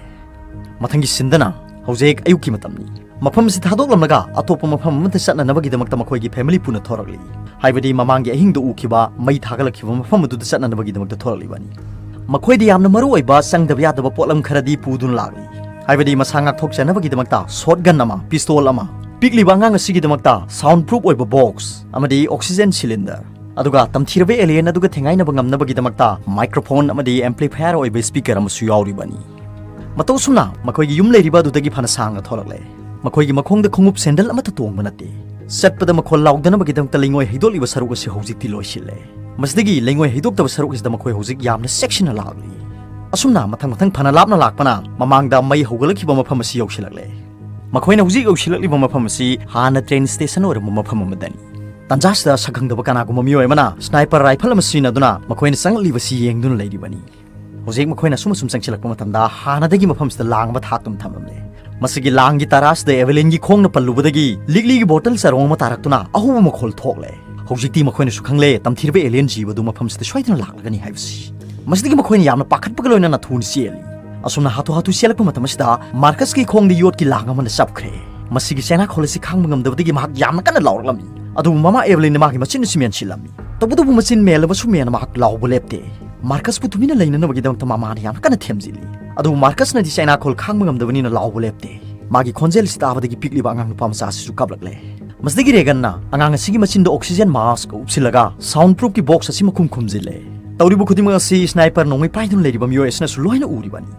ꯃꯊꯪꯒꯤ ꯁꯤꯟꯗꯅ ꯍꯧꯖꯤꯛ ꯑꯌꯨꯛꯀꯤ ꯃꯇꯝꯅꯤ꯫ ꯃꯐꯝ ꯑꯁꯤ ꯊꯥꯗꯣꯛꯂꯝꯂꯒ ꯑꯇꯣꯞꯄ ꯃꯐꯝ ꯑꯃꯗ ꯆꯠꯅꯅꯕꯒꯤꯗꯃꯛꯇ ꯃꯈꯣꯏꯒꯤ ꯐꯦꯃꯤꯂꯤ ꯄꯨꯟꯅ ꯊꯣꯔꯛꯂꯤ꯫ ꯍꯥꯏꯕꯗꯤ ꯃꯃꯥꯡꯒꯤ ꯑꯍꯤꯡꯗ ꯎꯈꯤꯕ ꯃꯩ ꯊꯥꯒꯠꯂꯛꯈꯤꯕ ꯃꯐꯝ ꯑꯗꯨꯗ ꯆꯠꯅꯅꯕꯒꯤꯗꯃꯛꯇ ꯊꯣꯔꯛꯂꯤꯕꯅꯤ꯫ ꯃꯈꯣꯏꯗ ꯌꯥꯝꯅ ꯃꯔꯨ ꯑꯣꯏꯕ ꯆꯪꯗꯕ ꯌꯥꯗꯕ ꯄꯣꯠꯂꯝ ꯈꯔꯗꯤ ꯄꯨꯗꯨꯅ ꯂꯥꯛꯂꯤ꯫ ꯍꯥꯏꯕꯗꯤ ꯃꯁꯥ ꯉꯥꯛꯊꯣꯛꯆꯅꯕꯒꯤꯗꯃꯛꯇ ꯁꯣꯠ ꯒꯟ ꯑꯃ, ꯄꯤꯁꯇꯣꯜ ꯑꯃ, ꯄꯤꯛꯂꯤꯕ ꯑꯉꯥꯡ ꯑꯁꯤꯒꯤꯗꯃꯛꯇ ꯁꯥꯎꯟ ꯄ꯭ꯔꯨꯐ ꯑꯣꯏꯕ ꯕꯣꯛꯁ ꯑꯃꯗꯤ ꯑꯣꯛꯁꯤꯖꯦꯟ ꯁꯤꯂꯤꯟꯗꯔ, ꯑꯗꯨꯒ ꯇꯝꯊꯤꯔꯕ ꯑꯦꯂꯤꯌꯟ ꯑꯗꯨꯒ ꯊꯦꯡꯒꯥꯏꯅꯕ ꯉꯝꯅꯕꯒꯤꯗꯃꯛꯇ ꯃꯥꯏꯀ꯭ꯔꯣꯐꯣꯟ ꯑꯃꯗꯤ ꯑꯦꯝꯄ꯭ꯂꯤꯐꯥꯌꯔ ꯑꯣꯏꯕ ꯁ꯭ꯄꯤꯀꯔ ꯑꯃꯁꯨ ꯌꯥꯎꯔꯤꯕꯅꯤ꯫ ꯃꯇꯧ ꯑꯁꯨꯝꯅ ꯃꯈꯣꯏꯒꯤ ꯌꯨꯝ ꯂꯩꯔꯤꯕ ꯑꯗꯨꯗꯒꯤ ꯐꯅ ꯁꯥꯡꯅ ꯊꯣꯛꯂꯛꯂꯦ꯫ ꯃꯈꯣꯏꯒꯤ ꯃꯈꯣꯡꯗ ꯈꯣꯡꯎꯞ ꯁꯦꯟꯗꯜ ꯑꯃꯠꯇ ꯇꯣꯡꯕ ꯅꯠꯇꯦ꯫ ꯆꯠꯄꯗ ꯃꯈꯣꯜ ꯂꯥꯎꯗꯅꯕꯒꯤꯗꯃꯛꯇ ꯂꯩꯉꯣꯏ ꯍꯩꯗꯣꯛꯂꯤꯕ ꯁꯔꯨꯛ ꯑꯁꯤ ꯍꯧꯖꯤꯛꯇꯤ ꯂꯣꯏꯁꯤꯜꯂꯦ꯫ ꯃꯁꯤꯗꯒꯤ ꯂꯩꯉꯣꯏ ꯍꯩꯗꯣꯛꯇꯕ ꯁꯔꯨꯛ ꯑꯁꯤꯗ ꯃꯈꯣꯏ ꯍꯧꯖꯤꯛ ꯌꯥꯝꯅ ꯆꯦꯛꯁꯤꯟꯅ ꯂꯥꯛꯂꯤ꯫ ꯑꯁꯨꯝꯅ ꯃꯊꯪ ꯃꯊꯪ ꯐꯅ ꯂꯥꯞꯅ ꯂꯥꯛꯄꯅ ꯃꯃꯥꯡꯗ ꯃꯩ ꯍꯧꯒꯠꯂꯛꯈꯤꯕ ꯃꯐꯝ ꯑꯁꯤ ꯌꯧꯁꯤꯜꯂꯛꯂꯦ꯫ ꯃꯈꯣꯏꯅ ꯍꯧꯖꯤꯛ ꯌꯧꯁꯤꯜꯂꯛꯂꯤꯕ ꯃꯐꯝ ꯑꯁꯤ ꯍꯥꯟꯅ ꯇ꯭ꯔꯦꯟ ꯁ꯭ꯇꯦꯁꯟ ꯑꯣꯏꯔꯝꯕ ꯃꯐꯝ ꯑꯃꯗꯅꯤ꯫ ꯇꯥꯟꯖꯥꯁꯤꯗ ꯁꯛꯈꯪꯗꯕ ꯀꯅꯥꯒꯨꯝꯕ ꯃꯤꯑꯣꯏ ꯑꯃꯅ ꯁ꯭ꯅꯥꯏꯄꯔ ꯔꯥꯏꯐꯜ ꯑꯃ ꯁꯤꯖꯤꯟꯅꯗꯨꯅ ꯃꯈꯣꯏꯅ ꯆꯪꯂꯛꯂꯤꯕꯁꯤ ꯌꯦꯡꯗꯨꯅ ꯂꯩꯔꯤꯕꯅꯤ꯫ ꯍꯧꯖꯤꯛ ꯃꯈꯣꯏꯅ ꯑꯁꯨꯝ ꯑꯁꯨꯝ ꯆꯪꯁꯤꯜꯂꯛꯄ ꯃꯇꯝꯗ ꯍꯥꯟꯅꯗꯒꯤ ꯃꯐꯝꯁꯤꯗ ꯂꯥꯡ ꯑꯃ ꯊꯥꯛꯇꯨꯅ ꯊꯝꯂꯝꯂꯦ꯫ ꯃꯁꯤꯒꯤ ꯂꯥꯡꯒꯤ ꯇꯔꯥꯁꯤꯗ ꯑꯦꯚꯦꯂꯤꯟꯒꯤ ꯈꯣꯡꯅ ꯄꯜꯂꯨꯕꯗꯒꯤ ꯂꯤꯛꯂꯤꯒꯤ ꯕꯣꯇꯜ ꯆꯔꯣꯡ ꯑꯃ ꯇꯥꯔꯛꯇꯨꯅ ꯑꯍꯧꯕ ꯃꯈꯣꯜ ꯊꯣꯛꯂꯦ꯫ ꯍꯧꯖꯤꯛꯇꯤ ꯃꯈꯣꯏꯅꯁꯨ ꯈꯪꯂꯦ ꯇꯝꯊꯤꯔꯕ ꯑꯦꯂꯤꯌꯟ ꯖꯤꯕ ꯑꯗꯨ ꯃꯐꯝꯁꯤꯗ ꯁꯣꯏꯗꯅ ꯂꯥꯛꯂꯒꯅꯤ ꯍꯥꯏꯕꯁꯤ꯫ ꯃꯁꯤꯗꯒꯤ ꯃꯈꯣꯏꯅ ꯌꯥꯝꯅ ꯄꯥꯈꯠꯄꯒ ꯂꯣꯏꯅꯅ ꯊꯨꯅ ꯆꯦꯜꯂꯤ꯫ ꯑꯁꯨꯝꯅ ꯍꯥꯊꯨ ꯍꯥꯊꯨ ꯆꯦꯜꯂꯛꯄ ꯃꯇꯝ ꯑꯁꯤꯗ ꯃꯥꯔꯀꯁꯀꯤ ꯈꯣꯡꯗ ꯌꯣꯠꯀꯤ ꯂꯥꯡ ꯑꯃꯅ ꯆꯞꯈ꯭ꯔꯦ꯫ ꯃꯁꯤꯒꯤ ꯆꯩꯅꯥꯈꯣꯜ ꯑꯁꯤ ꯈꯥꯡꯕ ꯉꯝꯗꯕꯗꯒꯤ ꯃꯍꯥꯛ ꯌꯥꯝꯅ ꯀꯟꯅ ꯂꯥꯎꯔꯛꯂꯝꯃꯤ꯫ ꯑꯗꯨꯕꯨ ꯃꯃꯥ ꯑꯦꯚꯂꯤꯟꯅ ꯃꯥꯒꯤ ꯃꯆꯤꯟ ꯑꯁꯤ ꯃꯦꯟꯁꯤꯜꯂꯝꯃꯤ꯫ ꯇꯧꯕꯇꯕꯨ ꯃꯆꯤꯟ ꯃꯦꯜꯂꯕꯁꯨ ꯃꯦꯟꯅ ꯃꯍꯥꯛ ꯂꯥꯎꯕ ꯂꯦꯞꯇꯦ꯫ ꯃꯥꯔꯀꯁꯄꯨ ꯇꯨꯃꯤꯟꯅ ꯂꯩꯅꯅꯕꯒꯤꯗꯃꯛꯇ ꯃꯃꯥꯅ ꯌꯥꯝꯅ ꯀꯟꯅ ꯊꯦꯝꯖꯤꯜꯂꯤ꯫ ꯑꯗꯨꯕꯨ ꯃꯥꯔꯀꯁꯅꯗꯤ ꯆꯩꯅꯥꯈꯣꯜ ꯈꯥꯡꯕ ꯉꯝꯗꯕꯅꯤꯅ ꯂꯥꯎꯕ ꯂꯦꯞꯇꯦ꯫ ꯃꯥꯒꯤ ꯈꯣꯟꯖꯦꯜ ꯑꯁꯤ ꯇꯥꯕꯗꯒꯤ ꯄꯤꯛꯂꯤꯕ ꯑꯉꯥꯡ ꯅꯨꯄꯥ ꯃꯆꯥ ꯑꯁꯤꯁꯨ ꯀꯞꯂꯛꯂꯦ꯫ ꯃꯁꯤꯗꯒꯤ ꯔꯦꯒꯟꯅ ꯑꯉꯥꯡ ꯑꯁꯤꯒꯤ ꯃꯆꯤꯟꯗ oxygen mask ꯎꯞꯁꯤꯜꯂꯒ sound proofꯀꯤ box ꯑꯁꯤ ꯃꯈꯨꯝ ꯈꯨꯝꯖꯤꯜꯂꯦ꯫ ꯇꯧꯔꯤꯕ ꯈꯨꯗꯤꯡꯃꯛ ꯑꯁꯤ sniper ꯅꯣꯡꯃꯩ ꯄꯥꯏꯗꯨꯅ ꯂꯩꯔꯤꯕ ꯃꯤꯑꯣꯏ ꯑꯁꯤꯅꯁꯨ ꯂꯣꯏꯅ ꯎꯔꯤꯕꯅꯤ꯫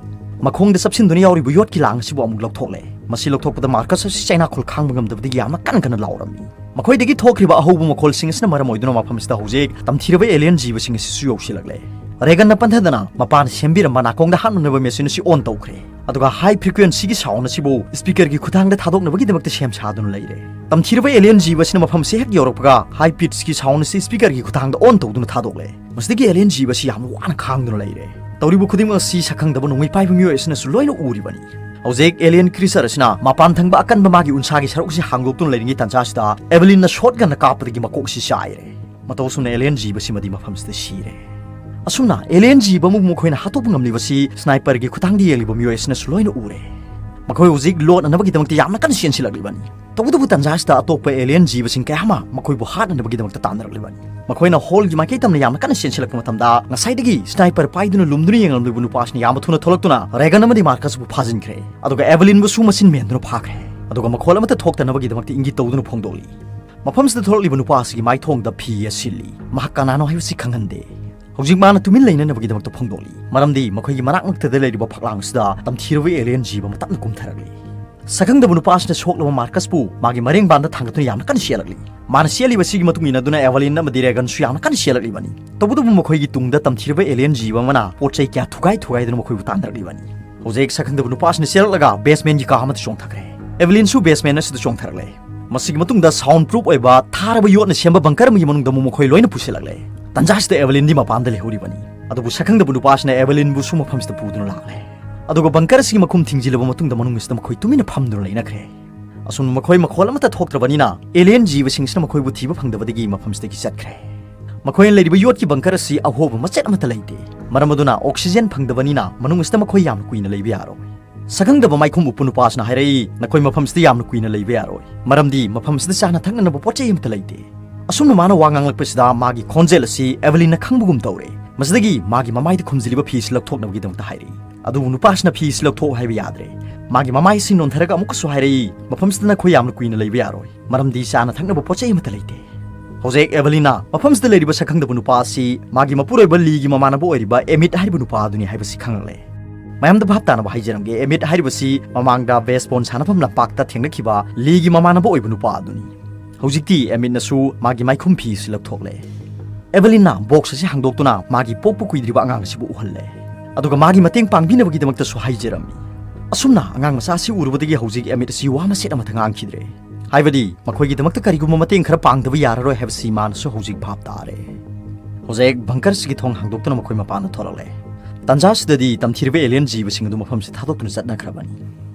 ꯃꯈꯣꯡꯗ ꯆꯞꯁꯤꯟꯗꯨꯅ ꯌꯥꯎꯔꯤꯕ ꯌꯣꯠꯀꯤ ꯂꯥꯡ ꯑꯁꯤꯕꯨ ꯑꯃꯨꯛ ꯂꯧꯊꯣꯛꯂꯦ꯫ ꯃꯁꯤ ꯂꯧꯊꯣꯛꯄꯗ ꯃꯥꯔꯀꯁ ꯑꯁꯤ ꯆꯩꯅꯥꯈꯣꯜ ꯈꯥꯡꯕ ꯉꯝꯗꯕꯗꯒꯤ ꯌꯥꯝꯅ ꯀꯟꯅ ꯀꯟꯅ ꯂꯥꯎꯔꯝꯃꯤ꯫ ꯃꯈꯣꯏꯗꯒꯤ ꯊꯣꯛꯈ꯭ꯔꯤꯕ ꯑꯍꯧꯕ ꯃꯈꯣꯜꯁꯤꯡ ꯑꯁꯤꯅ ꯃꯔꯝ ꯑꯣꯏꯗꯨꯅ ꯃꯐꯝ ꯑꯁꯤꯗ ꯍꯧꯖꯤꯛ ꯇꯝꯊꯤꯔꯕ alien ꯖꯤꯕꯁꯤꯡ ꯑꯁꯤꯁꯨ ꯌꯧꯁꯤꯜꯂꯛꯂꯦ꯫ ꯔꯦꯒꯟꯅ ꯄꯟꯊꯗꯅ ꯃꯄꯥꯅ ꯁꯦꯝꯕꯤꯔꯝꯕ ꯅꯥꯀꯣꯡꯗ ꯍꯥꯞꯅꯅꯕ machine ꯑꯁꯤ on ꯇꯧꯈ꯭ꯔꯦ꯫ ꯑꯗꯨꯒ high frequencyꯒꯤ sound ꯑꯁꯤꯕꯨ speakerꯒꯤ ꯈꯨꯠꯊꯥꯡꯗ ꯊꯥꯗꯣꯛꯅꯕꯒꯤꯗꯃꯛꯇ ꯁꯦꯝ ꯁꯥꯗꯨꯅ ꯂꯩꯔꯦ꯫ ꯇꯝꯊꯤꯔꯕ alien ꯖꯤꯕ ꯑꯁꯤꯅ ꯃꯐꯝ ꯑꯁꯤ ꯍꯦꯛ ꯌꯧꯔꯛꯄꯒ high pitchꯀꯤ sound ꯑꯁꯤ speakerꯒꯤ ꯈꯨꯠꯊꯥꯡꯗ on ꯇꯧꯗꯨꯅ ꯊꯥꯗꯣꯛꯂꯦ꯫ ꯃꯁꯤꯗꯒꯤ alien ꯖꯤꯕ ꯑꯁꯤ ꯌꯥꯝꯅ ꯋꯥꯅ ꯈꯥꯡꯗꯨꯅ ꯂꯩꯔꯦ꯫ ꯇꯧꯔꯤꯕ ꯈꯨꯗꯤꯡꯃꯛ ꯑꯁꯤ ꯁꯛꯈꯪꯗꯕ ꯅꯣꯡꯃꯩ ꯄꯥꯏꯕ ꯃꯤꯑꯣꯏ ꯑꯁꯤꯅꯁꯨ ꯂꯣꯏꯅ ꯎꯔꯤꯕꯅꯤ꯫ ꯍꯧꯖꯤꯛ alien creature ꯑꯁꯤꯅ ꯃꯄꯥꯟ ꯊꯪꯕ ꯑꯀꯟꯕ ꯃꯥꯒꯤ ꯎꯟꯁꯥꯒꯤ ꯁꯔꯨꯛ ꯑꯁꯤ ꯍꯥꯡꯗꯣꯛꯇꯨꯅ ꯂꯩꯔꯤꯉꯩ ꯇꯥꯟꯖꯥ ꯑꯁꯤꯗ ꯑꯦꯚꯂꯤꯟꯅ shotgunꯅ ꯀꯥꯞꯄꯗꯒꯤ ꯃꯀꯣꯛ ꯑꯁꯤ ꯆꯥꯏꯔꯦ꯫ ꯃꯇꯧ ꯑꯁꯨꯝꯅ alien ꯖꯤꯕ ꯑꯁꯤꯃꯗꯤ ꯃꯐꯝꯁꯤꯗ ꯁꯤꯔꯦ꯫ ꯑꯁꯨꯝꯅ alien ꯖꯤꯕ ꯑꯃꯕꯨ ꯃꯈꯣꯏꯅ ꯍꯥꯠꯇꯣꯛꯄ ꯉꯝꯂꯤꯕꯁꯤ sniperꯒꯤ ꯈꯨꯠꯊꯥꯡꯗ ꯌꯦꯡꯂꯤꯕ ꯃꯤꯑꯣꯏ ꯑꯁꯤꯅꯁꯨ ꯂꯣꯏꯅ ꯎꯔꯦ꯫ ꯃꯈꯣꯏ ꯍꯧꯖꯤꯛ ꯂꯣꯠꯅꯅꯕꯒꯤꯗꯃꯛꯇ ꯌꯥꯝꯅ ꯀꯟꯅ ꯆꯦꯟꯁꯤꯜꯂꯛꯂꯤꯕꯅꯤ꯫ ꯇꯧꯕꯇꯕꯨ ꯇꯥꯟꯖꯥ ꯑꯁꯤꯗ ꯑꯇꯣꯞꯄ alien ꯖꯤꯕꯁꯤꯡ ꯀꯌꯥ ꯑꯃ ꯃꯈꯣꯏꯕꯨ ꯍꯥꯠꯅꯅꯕꯒꯤꯗꯃꯛꯇ ꯇꯥꯟꯅꯔꯛꯂꯤꯕꯅꯤ꯫ ꯃꯈꯣꯏꯅ hallꯒꯤ ꯃꯥꯏꯀꯩ ꯇꯝꯅ ꯌꯥꯝꯅ ꯀꯟꯅ ꯆꯦꯟꯁꯤꯜꯂꯛꯄ ꯃꯇꯝꯗ ꯉꯁꯥꯏꯗꯒꯤ sniper ꯄꯥꯏꯗꯨꯅ ꯂꯨꯝꯗꯨꯅ ꯌꯦꯡꯂꯝꯂꯤꯕ ꯅꯨꯄꯥ ꯑꯁꯤꯅ ꯌꯥꯝꯅ ꯊꯨꯅ ꯊꯣꯛꯂꯛꯇꯨꯅ ꯔꯦꯒꯟ ꯑꯃꯗꯤ ꯃꯥꯔꯀꯁꯄꯨ ꯐꯥꯖꯤꯟꯈ꯭ꯔꯦ꯫ ꯑꯗꯨꯒ ꯑꯦꯚꯂꯤꯟꯕꯨꯁꯨ ꯃꯆꯤꯟ ꯃꯦꯟꯗꯨꯅ ꯐꯥꯈ꯭ꯔꯦ꯫ ꯑꯗꯨꯒ ꯃꯈꯣꯜ ꯑꯃꯠꯇ ꯊꯣꯛꯇꯅꯕꯒꯤꯗꯃꯛꯇ ꯏꯪꯒꯤꯠ ꯇꯧꯗꯨꯅ ꯐꯣꯡꯗꯣꯛꯂꯤ꯫ ꯃꯐꯝꯁꯤꯗ ꯊꯣꯛꯂꯛꯂꯤꯕ ꯅꯨꯄꯥ ꯑꯁꯤꯒꯤ ꯃꯥꯏꯊꯣꯡꯗ ꯐꯤ ꯑꯁꯤꯜꯂꯤ꯫ ꯃꯍꯥꯛ ꯀꯅꯥꯅꯣ ꯍꯥꯏꯕꯁꯤ ꯈꯪꯍꯟꯗꯦ꯫ ꯍꯧꯖꯤꯛ ꯃꯥꯅ ꯇꯨꯃꯤꯟ ꯂꯩꯅꯅꯕꯒꯤꯗꯃꯛꯇ ꯐꯣꯡꯗꯣꯛꯂꯤ, ꯃꯔꯝꯗꯤ ꯃꯈꯣꯏꯒꯤ ꯃꯅꯥꯛ ꯅꯛꯇꯗ ꯂꯩꯔꯤꯕ ꯐꯛꯂꯥꯡ ꯑꯁꯤꯗ ꯇꯝꯊꯤꯔꯕ alien ꯖꯤꯕ ꯑꯃ ꯇꯞꯅ ꯀꯨꯝꯊꯔꯛꯂꯤ꯫ ꯁꯛꯈꯪꯗꯕ ꯅꯨꯄꯥ ꯑꯁꯤꯅ ꯁꯣꯛꯂꯕ ꯃꯥꯔꯀꯁꯄꯨ ꯃꯥꯒꯤ ꯃꯔꯦꯡꯕꯥꯟꯗ ꯊꯥꯡꯒꯠꯇꯨꯅ ꯌꯥꯝꯅ ꯀꯟꯅ ꯆꯦꯜꯂꯛꯂꯤ꯫ ꯃꯥꯅ ꯆꯦꯜꯂꯤꯕ ꯑꯁꯤꯒꯤ ꯃꯇꯨꯡ ꯏꯟꯅꯗꯨꯅ ꯑꯦꯚꯂꯤꯟ ꯑꯃꯗꯤ ꯔꯦꯒꯟꯁꯨ ꯌꯥꯝꯅ ꯀꯟꯅ ꯆꯦꯜꯂꯛꯂꯤꯕꯅꯤ꯫ ꯇꯧꯕꯇꯕꯨ ꯃꯈꯣꯏꯒꯤ ꯇꯨꯡꯗ ꯇꯝꯊꯤꯔꯕ alien ꯖꯤꯕ ꯑꯃꯅ ꯄꯣꯠ ꯆꯩ ꯀꯌꯥ ꯊꯨꯒꯥꯏ ꯊꯨꯒꯥꯏꯗꯨꯅ ꯃꯈꯣꯏꯕꯨ ꯇꯥꯟꯅꯔꯛꯂꯤꯕꯅꯤ꯫ ꯍꯧꯖꯤꯛ ꯁꯛꯈꯪꯗꯕ ꯅꯨꯄꯥ ꯑꯁꯤꯅ ꯆꯦꯜꯂꯛꯂꯒ basementꯀꯤ ꯀꯥ ꯑꯃꯗ ꯆꯣꯡꯊꯈ꯭ꯔꯦ꯫ ꯑꯦꯚꯂꯤꯟꯁꯨ basement ꯑꯁꯤꯗ ꯆꯣꯡꯊꯔꯛꯂꯦ꯫ ꯃꯁꯤꯒꯤ ꯃꯇꯨꯡꯗ sound proof ꯑꯣꯏꯕ ꯊꯥꯔꯕ ꯌꯣꯠꯅ ꯁꯦꯝꯕ bunker ꯑꯃꯒꯤ ꯃꯅꯨꯡꯗ ꯑꯃꯨꯛ ꯃꯈꯣꯏ ꯂꯣꯏꯅ ꯄꯨꯁꯤꯜꯂꯛꯂꯦ꯫ ꯇꯟꯖꯥ ꯑꯁꯤꯗ ꯑꯦꯚꯂꯤꯟꯗꯤ ꯃꯄꯥꯟꯗ ꯂꯩꯍꯧꯔꯤꯕꯅꯤ꯫ ꯑꯗꯨꯕꯨ ꯁꯛꯈꯪꯗꯕ ꯅꯨꯄꯥ ꯑꯁꯤꯅ ꯑꯦꯚꯂꯤꯟꯕꯨꯁꯨ ꯃꯐꯝꯁꯤꯗ ꯄꯨꯗꯨꯅ ꯂꯥꯛꯂꯦ꯫ ꯑꯗꯨꯒ bunker ꯑꯁꯤꯒꯤ ꯃꯈꯨꯝ ꯊꯤꯡꯖꯤꯜꯂꯕ ꯃꯇꯨꯡꯗ ꯃꯅꯨꯡ ꯑꯁꯤꯗ ꯃꯈꯣꯏ ꯇꯨꯃꯤꯟꯅ ꯐꯝꯗꯨꯅ ꯂꯩꯅꯈ꯭ꯔꯦ꯫ ꯑꯁꯨꯝꯅ ꯃꯈꯣꯏ ꯃꯈꯣꯜ ꯑꯃꯠꯇ ꯊꯣꯛꯇ꯭ꯔꯕꯅꯤꯅ alien ꯖꯤꯕꯁꯤꯡꯁꯤꯅ ꯃꯈꯣꯏꯕꯨ ꯊꯤꯕ ꯐꯪꯗꯕꯗꯒꯤ ꯃꯐꯝꯁꯤꯗꯒꯤ ꯆꯠꯈ꯭ꯔꯦ꯫ ꯃꯈꯣꯏꯅ ꯂꯩꯔꯤꯕ ꯌꯣꯠꯀꯤ bunker ꯑꯁꯤ ꯑꯍꯣꯕ ꯃꯆꯦꯠ ꯑꯃꯠꯇ ꯂꯩꯇꯦ꯫ ꯃꯔꯝ ꯑꯗꯨꯅ oxygen ꯐꯪꯗꯕꯅꯤꯅ ꯃꯅꯨꯡ ꯑꯁꯤꯗ ꯃꯈꯣꯏ ꯌꯥꯝꯅ ꯀꯨꯏꯅ ꯂꯩꯕ ꯌꯥꯔꯣꯏ꯫ ꯁꯛꯈꯪꯗꯕ ꯃꯥꯏꯈꯨꯝ ꯎꯞꯄ ꯅꯨꯄꯥꯁꯤꯅ ꯍꯥꯏꯔꯛꯏ, "ꯅꯈꯣꯏ ꯃꯐꯝꯁꯤꯗ ꯌꯥꯝꯅ ꯀꯨꯏꯅ ꯂꯩꯕ ꯌꯥꯔꯣꯏ, ꯃꯔꯝꯗꯤ ꯃꯐꯝꯁꯤꯗ ꯆꯥꯅ ꯊꯛꯅꯅꯕ ꯄꯣꯠ ꯆꯩ ꯑꯃꯠꯇ ꯂꯩꯇꯦ"꯫ ꯑꯁꯨꯝꯅ ꯃꯥꯅ ꯋꯥ ꯉꯥꯡꯂꯛꯄꯁꯤꯗ ꯃꯥꯒꯤ ꯈꯣꯟꯖꯦꯜ ꯑꯁꯤ ꯑꯦꯚꯦꯂꯤꯟꯅ ꯈꯪꯕꯒꯨꯝ ꯇꯧꯔꯦ꯫ ꯃꯁꯤꯗꯒꯤ ꯃꯥꯒꯤ ꯃꯃꯥꯏꯗ ꯈꯨꯝꯖꯤꯜꯂꯤꯕ ꯐꯤ ꯑꯁꯤ ꯂꯧꯊꯣꯛꯅꯕꯒꯤꯗꯃꯛꯇ ꯍꯥꯏꯔꯛꯏ꯫ ꯑꯗꯨꯕꯨ ꯅꯨꯄꯥꯁꯤꯅ ꯐꯤ ꯑꯁꯤ ꯂꯧꯊꯣꯛꯎ ꯍꯥꯏꯕ ꯌꯥꯗ꯭ꯔꯦ꯫ ꯃꯥꯒꯤ ꯃꯃꯥꯏ ꯑꯁꯤ ꯅꯣꯟꯊꯔꯒ ꯑꯃꯨꯛꯀꯁꯨ ꯍꯥꯏꯔꯛꯏ, "ꯃꯐꯝꯁꯤꯗ ꯅꯈꯣꯏ ꯌꯥꯝꯅ ꯀꯨꯏꯅ ꯂꯩꯕ ꯌꯥꯔꯣꯏ, ꯃꯔꯝꯗꯤ ꯆꯥꯅ ꯊꯛꯅꯕ ꯄꯣꯠ ꯆꯩ ꯑꯃꯠꯇ ꯂꯩꯇꯦ"꯫ ꯍꯧꯖꯤꯛ ꯑꯦꯚꯦꯂꯤꯟꯅ ꯃꯐꯝꯁꯤꯗ ꯂꯩꯔꯤꯕ ꯁꯛꯈꯪꯗꯕ ꯅꯨꯄꯥ ꯑꯁꯤ ꯃꯥꯒꯤ ꯃꯄꯨꯔꯣꯏꯕ ꯂꯤꯒꯤ ꯃꯃꯥꯟꯅꯕ ꯑꯣꯏꯔꯤꯕ ꯑꯦꯃꯤꯠ ꯍꯥꯏꯔꯤꯕ ꯅꯨꯄꯥ ꯑꯗꯨꯅꯤ ꯍꯥꯏꯕꯁꯤ ꯈꯪꯂꯦ꯫ ꯃꯌꯥꯝꯗ ꯚꯥꯞ ꯇꯥꯅꯕ ꯍꯥꯏꯖꯔꯝꯒꯦ, ꯑꯦꯃꯤꯠ ꯍꯥꯏꯔꯤꯕꯁꯤ ꯃꯃꯥꯡꯗ ꯕꯦꯁꯕꯣꯜ ꯁꯥꯟꯅꯐꯝ ꯂꯝꯄꯥꯛꯇ ꯊꯦꯡꯅꯈꯤꯕ ꯂꯤꯒꯤ ꯃꯃꯥꯟꯅꯕ ꯑꯣꯏꯕ ꯅꯨꯄꯥ ꯑꯗꯨꯅꯤ꯫ ꯍꯧꯖꯤꯛꯇꯤ ꯑꯦꯃꯤꯠꯅꯁꯨ ꯃꯥꯒꯤ ꯃꯥꯏꯈꯨꯝ ꯐꯤ ꯑꯁꯤ ꯂꯧꯊꯣꯛꯂꯦ꯫ ꯑꯦꯚꯦꯂꯤꯟꯅ ꯕꯣꯛꯁ ꯑꯁꯤ ꯍꯥꯡꯗꯣꯛꯇꯨꯅ ꯃꯥꯒꯤ ꯄꯣꯛꯄ ꯀꯨꯏꯗ꯭ꯔꯤꯕ ꯑꯉꯥꯡ ꯑꯁꯤꯕꯨ ꯎꯍꯜꯂꯦ꯫ ꯑꯗꯨꯒ ꯃꯥꯒꯤ ꯃꯇꯦꯡ ꯄꯥꯡꯕꯤꯅꯕꯒꯤꯗꯃꯛꯇꯁꯨ ꯍꯥꯏꯖꯔꯝꯃꯤ꯫ ꯑꯁꯨꯝꯅ ꯑꯉꯥꯡ ꯃꯆꯥ ꯑꯁꯤ ꯎꯔꯨꯕꯗꯒꯤ ꯍꯧꯖꯤꯛ ꯑꯦꯃꯤꯠ ꯑꯁꯤ ꯋꯥ ꯃꯆꯦꯠ ꯑꯃꯠꯇ ꯉꯥꯡꯈꯤꯗ꯭ꯔꯦ꯫ ꯍꯥꯏꯕꯗꯤ ꯃꯈꯣꯏꯒꯤꯗꯃꯛꯇ ꯀꯔꯤꯒꯨꯝꯕ ꯃꯇꯦꯡ ꯈꯔ ꯄꯥꯡꯗꯕ ꯌꯥꯔꯔꯣꯏ ꯍꯥꯏꯕꯁꯤ ꯃꯥꯅꯁꯨ ꯍꯧꯖꯤꯛ ꯚꯥꯞ ꯇꯥꯔꯦ꯫ ꯍꯧꯖꯤꯛ ꯕꯪꯀꯔꯁꯤꯒꯤ ꯊꯣꯡ ꯍꯥꯡꯗꯣꯛꯇꯨꯅ ꯃꯈꯣꯏ ꯃꯄꯥꯟꯗ ꯊꯣꯛꯂꯛꯂꯦ꯫ ꯇꯥꯟꯖꯥꯁꯤꯗꯗꯤ ꯇꯝꯊꯤꯔꯕ ꯑꯦꯂꯤꯌꯟ ꯖꯤꯕꯁꯤꯡ ꯑꯗꯨ ꯃꯐꯝꯁꯤ ꯊꯥꯗꯣꯛꯇꯨꯅ ꯆꯠꯅꯈ꯭ꯔꯕꯅꯤ꯫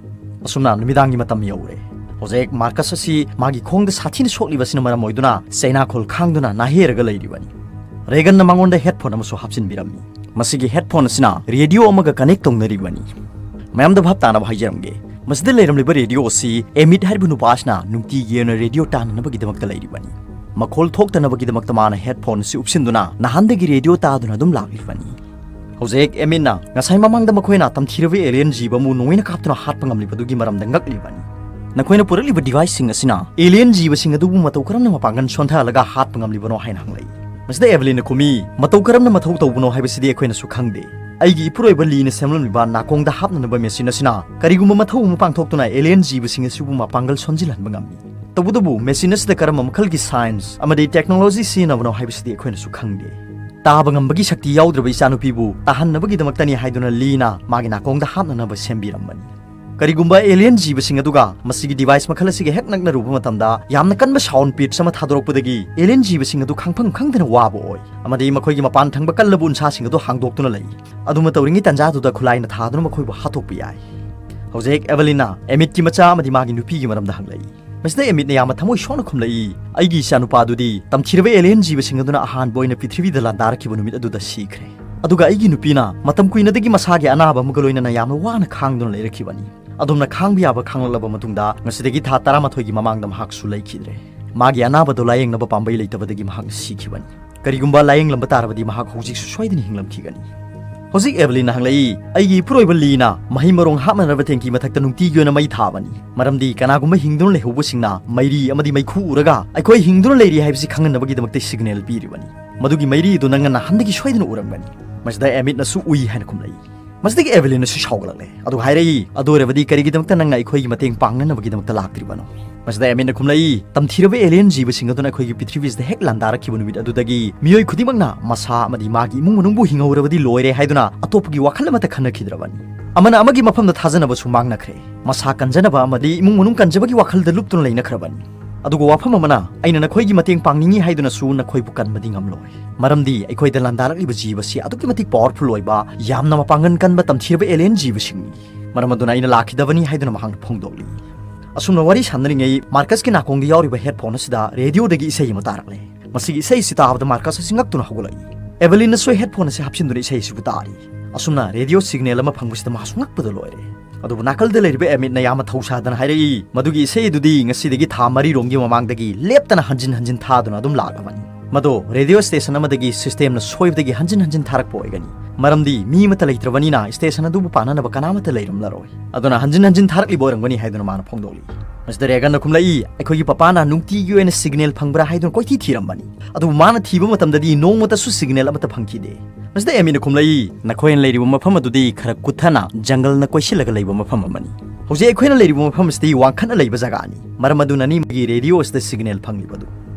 ꯑꯁꯨꯝꯅ ꯅꯨꯃꯤꯗꯥꯡꯒꯤ ꯃꯇꯝ ꯌꯧꯔꯦ꯫ ꯍꯧꯖꯤꯛ ꯃꯥꯔꯀꯁ ꯑꯁꯤ ꯃꯥꯒꯤ ꯈꯣꯡꯗ ꯁꯥꯊꯤꯅ ꯁꯣꯛꯂꯤꯕꯁꯤꯅ ꯃꯔꯝ ꯑꯣꯏꯗꯨꯅ ꯆꯩꯅꯥꯈꯣꯜ ꯈꯥꯡꯗꯨꯅ ꯅꯥꯍꯦꯔꯒ ꯂꯩꯔꯤꯕꯅꯤ꯫ ꯔꯦꯒꯟꯅ ꯃꯉꯣꯟꯗ ꯍꯦꯗꯐꯣꯟ ꯑꯃꯁꯨ ꯍꯥꯞꯆꯤꯟꯕꯤꯔꯝꯃꯤ꯫ ꯃꯁꯤꯒꯤ ꯍꯦꯗꯐꯣꯟ ꯑꯁꯤꯅ ꯔꯦꯗꯤꯑꯣ ꯑꯃꯒ ꯀꯅꯦꯛ ꯇꯧꯅꯔꯤꯕꯅꯤ꯫ ꯃꯌꯥꯝꯗ ꯚꯥꯞ ꯇꯥꯅꯕ ꯍꯥꯏꯖꯔꯝꯒꯦ, ꯃꯁꯤꯗ ꯂꯩꯔꯝꯂꯤꯕ ꯔꯦꯗꯤꯑꯣ ꯑꯁꯤ ꯑꯦꯃꯤꯠ ꯍꯥꯏꯔꯤꯕ ꯅꯨꯄꯥ ꯑꯁꯤꯅ ꯅꯨꯡꯇꯤꯒꯤ ꯑꯣꯏꯅ ꯔꯦꯗꯤꯑꯣ ꯇꯥꯅꯅꯕꯒꯤꯗꯃꯛꯇ ꯂꯩꯔꯤꯕꯅꯤ꯫ ꯃꯈꯣꯜ ꯊꯣꯛꯇꯅꯕꯒꯤꯗꯃꯛꯇ ꯃꯥꯅ ꯍꯦꯗꯐꯣꯟ ꯑꯁꯤ ꯎꯞꯁꯤꯟꯗꯨꯅ ꯅꯍꯥꯟꯗꯒꯤ ꯔꯦꯗꯤꯑꯣ ꯇꯥꯗꯨꯅ ꯑꯗꯨꯝ ꯂꯥꯛꯂꯤꯕꯅꯤ꯫ ꯍꯧꯖꯤꯛ ꯑꯦꯃꯤꯠꯅ ꯉꯁꯥꯏ ꯃꯃꯥꯡꯗ ꯃꯈꯣꯏꯅ ꯇꯝꯊꯤꯔꯕ ꯑꯦꯂꯤꯌꯟ ꯖꯤꯕ ꯑꯃꯕꯨ ꯅꯣꯡꯃꯩꯅ ꯀꯥꯞꯇꯨꯅ ꯍꯥꯠꯄ ꯉꯝꯂꯤꯕꯗꯨꯒꯤ ꯃꯔꯝꯗ ꯉꯛꯂꯤꯕꯅꯤ꯫ "ꯅꯈꯣꯏꯅ ꯄꯨꯔꯛꯂꯤꯕ ꯗꯤꯚꯥꯏꯁꯁꯤꯡ ꯑꯁꯤꯅ ꯑꯦꯂꯤꯌꯟ ꯖꯤꯕꯁꯤꯡ ꯑꯗꯨꯕꯨ ꯃꯇꯧ ꯀꯔꯝꯅ ꯃꯄꯥꯡꯒꯜ ꯁꯣꯟꯊꯍꯜꯂꯒ ꯍꯥꯠꯄ ꯉꯝꯂꯤꯕꯅꯣ?" ꯍꯥꯏꯅ ꯍꯪꯂꯛꯏ꯫ ꯃꯁꯤꯗ ꯑꯦꯚꯦꯂꯤꯟꯅ ꯈꯨꯝꯃꯤ, "ꯃꯇꯧ ꯀꯔꯝꯅ ꯃꯊꯧ ꯇꯧꯕꯅꯣ ꯍꯥꯏꯕꯁꯤꯗꯤ ꯑꯩꯈꯣꯏꯅꯁꯨ ꯈꯪꯗꯦ꯫ ꯑꯩꯒꯤ ꯏꯄꯨꯔꯣꯏꯕ ꯂꯤꯅ ꯁꯦꯝꯂꯝꯂꯤꯕ ꯅꯥꯀꯣꯡꯗ ꯍꯥꯞꯅꯅꯕ ꯃꯦꯁꯤꯟ ꯑꯁꯤꯅ ꯀꯔꯤꯒꯨꯝꯕ ꯃꯊꯧ ꯑꯃ ꯄꯥꯡꯊꯣꯛꯇꯨꯅ ꯑꯦꯂꯤꯌꯟ ꯖꯤꯕꯁꯤꯡ ꯑꯁꯤꯕꯨ ꯃꯄꯥꯡꯒꯜ ꯁꯣꯟꯖꯤꯜꯍꯟꯕ ꯉꯝꯃꯤ꯫ ꯇꯧꯕꯇꯕꯨ ꯃꯦꯁꯤꯟ ꯑꯁꯤꯗ ꯀꯔꯝꯕ ꯃꯈꯜꯒꯤ ꯁꯥꯏꯟꯁ ꯑꯃꯗꯤ ꯇꯦꯛꯅꯣꯂꯣꯖꯤ ꯁꯤꯖꯤꯟꯅꯕꯅꯣ ꯍꯥꯏꯕꯁꯤꯗꯤ ꯑꯩꯈꯣꯏꯅꯁꯨ ꯈꯪꯗꯦ꯫ ꯇꯥꯕ ꯉꯝꯕꯒꯤ ꯁꯛꯇꯤ ꯌꯥꯎꯗ꯭ꯔꯕ ꯏꯆꯥꯅꯨꯄꯤꯕꯨ ꯇꯥꯍꯟꯅꯕꯒꯤꯗꯃꯛꯇꯅꯤ" ꯍꯥꯏꯗꯨꯅ ꯂꯤꯅ ꯃꯥꯒꯤ ꯅꯥꯀꯣꯡꯗ ꯍꯥꯞꯅꯅꯕ ꯁꯦꯝꯕꯤꯔꯝꯕꯅꯤ꯫ ꯀꯔꯤꯒꯨꯝꯕ ꯑꯦꯂꯤꯌꯟ ꯖꯤꯕꯁꯤꯡ ꯑꯗꯨꯒ ꯃꯁꯤꯒꯤ ꯗꯤꯚꯥꯏꯁ ꯃꯈꯜ ꯑꯁꯤꯒ ꯍꯦꯛ ꯅꯛꯅꯔꯨꯕ ꯃꯇꯝꯗ, ꯌꯥꯝꯅ ꯀꯟꯕ ꯁꯥꯎꯟ ꯄꯤꯠꯁ ꯑꯃ ꯊꯥꯗꯣꯔꯛꯄꯗꯒꯤ ꯑꯦꯂꯤꯌꯟ ꯖꯤꯕꯁꯤꯡ ꯑꯗꯨ ꯈꯪꯐꯝ ꯈꯪꯗꯅ ꯋꯥꯕ ꯑꯣꯏ, ꯑꯃꯗꯤ ꯃꯈꯣꯏꯒꯤ ꯃꯄꯥꯟ ꯊꯪꯕ ꯀꯜꯂꯕ ꯎꯟꯁꯥꯁꯤꯡ ꯑꯗꯨ ꯍꯥꯡꯗꯣꯛꯇꯨꯅ ꯂꯩ꯫ ꯑꯗꯨ ꯃꯇꯧꯔꯤꯉꯩ ꯇꯥꯟꯖꯥꯗꯨꯗ ꯈꯨꯠꯂꯥꯏꯅ ꯊꯥꯗꯨꯅ ꯃꯈꯣꯏꯕꯨ ꯍꯥꯠꯇꯣꯛꯄ ꯌꯥꯏ꯫ ꯍꯧꯖꯤꯛ ꯑꯦꯚꯦꯂꯤꯟꯅ ꯑꯦꯃꯤꯠꯀꯤ ꯃꯆꯥ ꯑꯃꯗꯤ ꯃꯥꯒꯤ ꯅꯨꯄꯤꯒꯤ ꯃꯔꯝꯗ ꯍꯪꯂꯛꯏ꯫ ꯃꯁꯤꯗ ꯑꯦꯃꯤꯠꯅ ꯌꯥꯝꯅ ꯊꯃꯣꯏ ꯁꯣꯛꯅ ꯈꯨꯝꯂꯛꯏ, "ꯑꯩꯒꯤ ꯏꯆꯥꯅꯨꯄꯥꯗꯨꯗꯤ ꯇꯝꯊꯤꯔꯕ ꯑꯦꯂꯤꯌꯟ ꯖꯤꯕꯁꯤꯡ ꯑꯗꯨꯅ ꯑꯍꯥꯟꯕ ꯑꯣꯏꯅ ꯄ꯭ꯔꯤꯊꯤꯕꯤꯗ ꯂꯥꯟꯗꯥꯔꯛꯈꯤꯕ ꯅꯨꯃꯤꯠ ꯑꯗꯨꯗ ꯁꯤꯈ꯭ꯔꯦ꯫ ꯑꯗꯨꯒ ꯑꯩꯒꯤ ꯅꯨꯄꯤꯅ ꯃꯇꯝ ꯀꯨꯏꯅꯗꯒꯤ ꯃꯁꯥꯒꯤ ꯑꯅꯥꯕ ꯑꯃꯒ ꯂꯣꯏꯅꯅ ꯌꯥꯝꯅ ꯋꯥꯅ ꯈꯥꯡꯗꯨꯅ ꯂꯩꯔꯛꯈꯤꯕꯅꯤ꯫ ꯑꯗꯣꯝꯅ ꯈꯥꯡꯕ ꯌꯥꯕ ꯈꯥꯡꯂꯛꯂꯕ ꯃꯇꯨꯡꯗ ꯉꯁꯤꯗꯒꯤ ꯊꯥ ꯇꯔꯥꯃꯥꯊꯣꯏꯒꯤ ꯃꯃꯥꯡꯗ ꯃꯍꯥꯛꯁꯨ ꯂꯩꯈꯤꯗ꯭ꯔꯦ꯫ ꯃꯥꯒꯤ ꯑꯅꯥꯕꯗꯣ ꯂꯥꯌꯦꯡꯅꯕ ꯄꯥꯝꯕꯩ ꯂꯩꯇꯕꯗꯒꯤ ꯃꯍꯥꯛꯅ ꯁꯤꯈꯤꯕꯅꯤ꯫ ꯀꯔꯤꯒꯨꯝꯕ ꯂꯥꯌꯦꯡꯂꯝꯕ ꯇꯥꯔꯕꯗꯤ ꯃꯍꯥꯛ ꯍꯧꯖꯤꯛꯁꯨ ꯁꯣꯏꯗꯅ ꯍꯤꯡꯂꯝꯈꯤꯒꯅꯤ꯫ ꯍꯧꯖꯤꯛ ꯑꯦꯚꯦꯂꯤꯟꯅ ꯍꯪꯂꯛꯏ, "ꯑꯩꯒꯤ ꯏꯄꯨꯔꯣꯏꯕ ꯂꯤꯅ ꯃꯍꯩ ꯃꯔꯣꯡ ꯍꯥꯞꯅꯅꯕ ꯇꯦꯡꯀꯤ ꯃꯊꯛꯇ ꯅꯨꯡꯇꯤꯒꯤ ꯑꯣꯏꯅ ꯃꯩ ꯊꯥꯕꯅꯤ, ꯃꯔꯝꯗꯤ ꯀꯅꯥꯒꯨꯝꯕ ꯍꯤꯡꯗꯨꯅ ꯂꯩꯍꯧꯕꯁꯤꯡꯅ ꯃꯩꯔꯤ ꯑꯃꯗꯤ ꯃꯩꯈꯨ ꯎꯔꯒ ꯑꯩꯈꯣꯏ ꯍꯤꯡꯗꯨꯅ ꯂꯩꯔꯤ ꯍꯥꯏꯕꯁꯤ ꯈꯪꯍꯟꯅꯕꯒꯤꯗꯃꯛꯇ ꯁꯤꯒꯅꯦꯜ ꯄꯤꯔꯤꯕꯅꯤ꯫ ꯃꯗꯨꯒꯤ ꯃꯩꯔꯤ ꯑꯗꯨ ꯅꯪꯅ ꯅꯍꯥꯟꯗꯒꯤ ꯁꯣꯏꯗꯅ ꯎꯔꯝꯒꯅꯤ꯫" ꯃꯁꯤꯗ ꯑꯦꯃꯤꯠꯅꯁꯨ ꯎꯏ ꯍꯥꯏꯅ ꯈꯨꯝꯂꯛꯏ꯫ ꯃꯁꯤꯗꯒꯤ ꯑꯦꯚꯦꯂꯤꯟꯅꯁꯨ ꯁꯥꯎꯒꯠꯂꯛꯂꯦ꯫ ꯑꯗꯨꯒ ꯍꯥꯏꯔꯛꯏ, "ꯑꯗꯨ ꯑꯣꯏꯔꯕꯗꯤ ꯀꯔꯤꯒꯤꯗꯃꯛꯇ ꯅꯪꯅ ꯑꯩꯈꯣꯏꯒꯤ ꯃꯇꯦꯡ ꯄꯥꯡꯅꯅꯕꯒꯤꯗꯃꯛꯇ ꯂꯥꯛꯇ꯭ꯔꯤꯕꯅꯣ?" ꯃꯁꯤꯗ ꯑꯦꯃꯤꯠꯅ ꯈꯨꯝꯂꯛꯏ, "ꯇꯝꯊꯤꯔꯕ ꯑꯦꯂꯤꯌꯟ ꯖꯤꯕꯁꯤꯡ ꯑꯗꯨꯅ ꯑꯩꯈꯣꯏꯒꯤ ꯄ꯭ꯔꯤꯊꯤꯕꯤꯁꯤꯗ ꯍꯦꯛ ꯂꯥꯟꯗꯥꯔꯛꯈꯤꯕ ꯅꯨꯃꯤꯠ ꯑꯗꯨꯗꯒꯤ ꯃꯤꯑꯣꯏ ꯈꯨꯗꯤꯡꯃꯛꯅ ꯃꯁꯥ ꯑꯃꯗꯤ ꯃꯥꯒꯤ ꯏꯃꯨꯡ ꯃꯅꯨꯡꯕꯨ ꯍꯤꯡꯍꯧꯔꯕꯗꯤ ꯂꯣꯏꯔꯦ ꯍꯥꯏꯗꯨꯅ ꯑꯇꯣꯞꯄꯒꯤ ꯋꯥꯈꯜ ꯑꯃꯠꯇ ꯈꯟꯅꯈꯤꯗ꯭ꯔꯕꯅꯤ꯫ ꯑꯃꯅ ꯑꯃꯒꯤ ꯃꯐꯝꯗ ꯊꯥꯖꯅꯕꯁꯨ ꯃꯥꯡꯅꯈ꯭ꯔꯦ꯫ ꯃꯁꯥ ꯀꯟꯖꯅꯕ ꯑꯃꯗꯤ ꯏꯃꯨꯡ ꯃꯅꯨꯡ ꯀꯟꯖꯕꯒꯤ ꯋꯥꯈꯜꯗ ꯂꯨꯞꯇꯨꯅ ꯂꯩꯅꯈ꯭ꯔꯕꯅꯤ꯫ ꯑꯗꯨꯒ ꯋꯥꯐꯝ ꯑꯃꯅ, ꯑꯩꯅ ꯅꯈꯣꯏꯒꯤ ꯃꯇꯦꯡ ꯄꯥꯡꯅꯤꯡꯏ ꯍꯥꯏꯗꯨꯅꯁꯨ ꯅꯈꯣꯏꯕꯨ ꯀꯟꯕꯗꯤ ꯉꯝꯂꯣꯏ, ꯃꯔꯝꯗꯤ ꯑꯩꯈꯣꯏꯗ ꯂꯥꯟꯗꯥꯔꯛꯂꯤꯕ ꯖꯤꯕꯁꯤ ꯑꯗꯨꯛꯀꯤ ꯃꯇꯤꯛ ꯄꯥꯋꯔꯐꯨꯜ ꯑꯣꯏꯕ, ꯌꯥꯝꯅ ꯃꯄꯥꯡꯒꯜ ꯀꯟꯕ ꯇꯝꯊꯤꯔꯕ ꯑꯦꯂꯤꯌꯟ ꯖꯤꯕꯁꯤꯡꯅꯤ꯫ ꯃꯔꯝ ꯑꯗꯨꯅ ꯑꯩꯅ ꯂꯥꯛꯈꯤꯗꯕꯅꯤ" ꯍꯥꯏꯗꯨꯅ ꯃꯍꯥꯛꯅ ꯐꯣꯡꯗꯣꯛꯂꯤ꯫ ꯑꯁꯨꯝꯅ ꯋꯥꯔꯤ ꯁꯥꯟꯅꯔꯤꯉꯩ ꯃꯥꯔꯀꯁꯀꯤ ꯅꯥꯀꯣꯡꯗ ꯌꯥꯎꯔꯤꯕ ꯍꯦꯗꯐꯣꯟ ꯑꯁꯤꯗ ꯔꯦꯗꯤꯑꯣꯗꯒꯤ ꯏꯁꯩ ꯑꯃ ꯇꯥꯔꯛꯂꯦ꯫ ꯃꯁꯤꯒꯤ ꯏꯁꯩ ꯑꯁꯤ ꯇꯥꯕꯗ ꯃꯥꯔꯀꯁ ꯑꯁꯤ ꯉꯛꯇꯨꯅ ꯍꯧꯒꯠꯂꯛꯏ꯫ ꯑꯦꯚꯦꯂꯤꯟꯅꯁꯨ ꯍꯦꯗꯐꯣꯟ ꯑꯁꯤ ꯍꯥꯞꯆꯤꯟꯗꯨꯅ ꯏꯁꯩ ꯑꯁꯤꯕꯨ ꯇꯥꯔꯤ꯫ ꯑꯁꯨꯝꯅ ꯔꯦꯗꯤꯑꯣ ꯁꯤꯒꯅꯦꯜ ꯑꯃ ꯐꯪꯕꯁꯤꯗ ꯃꯍꯥꯛꯁꯨ ꯉꯛꯄꯗ ꯂꯣꯏꯔꯦ꯫ ꯑꯗꯨꯕꯨ ꯅꯥꯀꯜꯗ ꯂꯩꯔꯤꯕ ꯑꯦꯃꯤꯠꯅ ꯌꯥꯝꯅ ꯊꯧꯁꯥꯗꯅ ꯍꯥꯏꯔꯛꯏ, "ꯃꯗꯨꯒꯤ ꯏꯁꯩ ꯑꯗꯨꯗꯤ ꯉꯁꯤꯗꯒꯤ ꯊꯥ ꯃꯔꯤꯔꯣꯝꯒꯤ ꯃꯃꯥꯡꯗꯒꯤ ꯂꯦꯞꯇꯅ ꯍꯟꯖꯤꯟ ꯍꯟꯖꯤꯟ ꯊꯥꯗꯨꯅ ꯑꯗꯨꯝ ꯂꯥꯛꯂꯕꯅꯤ꯫ ꯃꯗꯣ ꯔꯦꯗꯤꯑꯣ ꯁ꯭ꯇꯦꯁꯟ ꯑꯃꯗꯒꯤ ꯁꯤꯁꯇꯦꯝꯅ ꯁꯣꯏꯕꯗꯒꯤ ꯍꯟꯖꯤꯟ ꯍꯟꯖꯤꯟ ꯊꯥꯔꯛꯄ ꯑꯣꯏꯒꯅꯤ, ꯃꯔꯝꯗꯤ ꯃꯤ ꯑꯃꯠꯇ ꯂꯩꯇ꯭ꯔꯕꯅꯤꯅ ꯁ꯭ꯇꯦꯁꯟ ꯑꯗꯨꯕꯨ ꯄꯥꯟꯅꯅꯕ ꯀꯅꯥꯃꯠꯇ ꯂꯩꯔꯝꯂꯔꯣꯏ꯫ ꯑꯗꯨꯅ ꯍꯟꯖꯤꯟ ꯍꯟꯖꯤꯟ ꯊꯥꯔꯛꯂꯤꯕ ꯑꯣꯏꯔꯝꯒꯅꯤ" ꯍꯥꯏꯗꯨꯅ ꯃꯥꯅ ꯐꯣꯡꯗꯣꯛꯂꯤ꯫ ꯃꯁꯤꯗ ꯔꯦꯒꯟꯅ ꯈꯨꯝꯂꯛꯏ, "ꯑꯩꯈꯣꯏꯒꯤ ꯄꯄꯥꯅ ꯅꯨꯡꯇꯤꯒꯤ ꯑꯣꯏꯅ ꯁꯤꯒꯅꯦꯜ ꯐꯪꯕ꯭ꯔꯥ ꯍꯥꯏꯗꯨꯅ ꯀꯣꯏꯊꯤ ꯊꯤꯔꯝꯕꯅꯤ, ꯑꯗꯨꯕꯨ ꯃꯥꯅ ꯊꯤꯕ ꯃꯇꯝꯗꯗꯤ ꯅꯣꯡꯃꯇꯁꯨ ꯁꯤꯒꯅꯦꯜ ꯑꯃꯠꯇ ꯐꯪꯈꯤꯗꯦ꯫" ꯃꯁꯤꯗ ꯑꯦꯃꯤꯅ ꯈꯨꯝꯂꯛꯏ, "ꯅꯈꯣꯏꯅ ꯂꯩꯔꯤꯕ ꯃꯐꯝ ꯑꯗꯨꯗꯤ ꯈꯔ ꯀꯨꯠꯊꯅ ꯖꯪꯒꯜꯅ ꯀꯣꯏꯁꯤꯜꯂꯒ ꯂꯩꯕ ꯃꯐꯝ ꯑꯃꯅꯤ꯫ ꯍꯧꯖꯤꯛ ꯑꯩꯈꯣꯏꯅ ꯂꯩꯔꯤꯕ ꯃꯐꯝ ꯑꯁꯤꯗꯤ ꯋꯥꯡꯈꯠꯅ ꯂꯩꯕ ꯖꯒꯥꯅꯤ, ꯃꯔꯝ ꯑꯗꯨꯅꯅꯤ ꯃꯥꯒꯤ ꯔꯦꯗꯤꯑꯣ ꯑꯁꯤꯗ ꯁꯤꯒꯅꯦꯜ ꯐꯪꯂꯤꯕꯗꯨ꯫"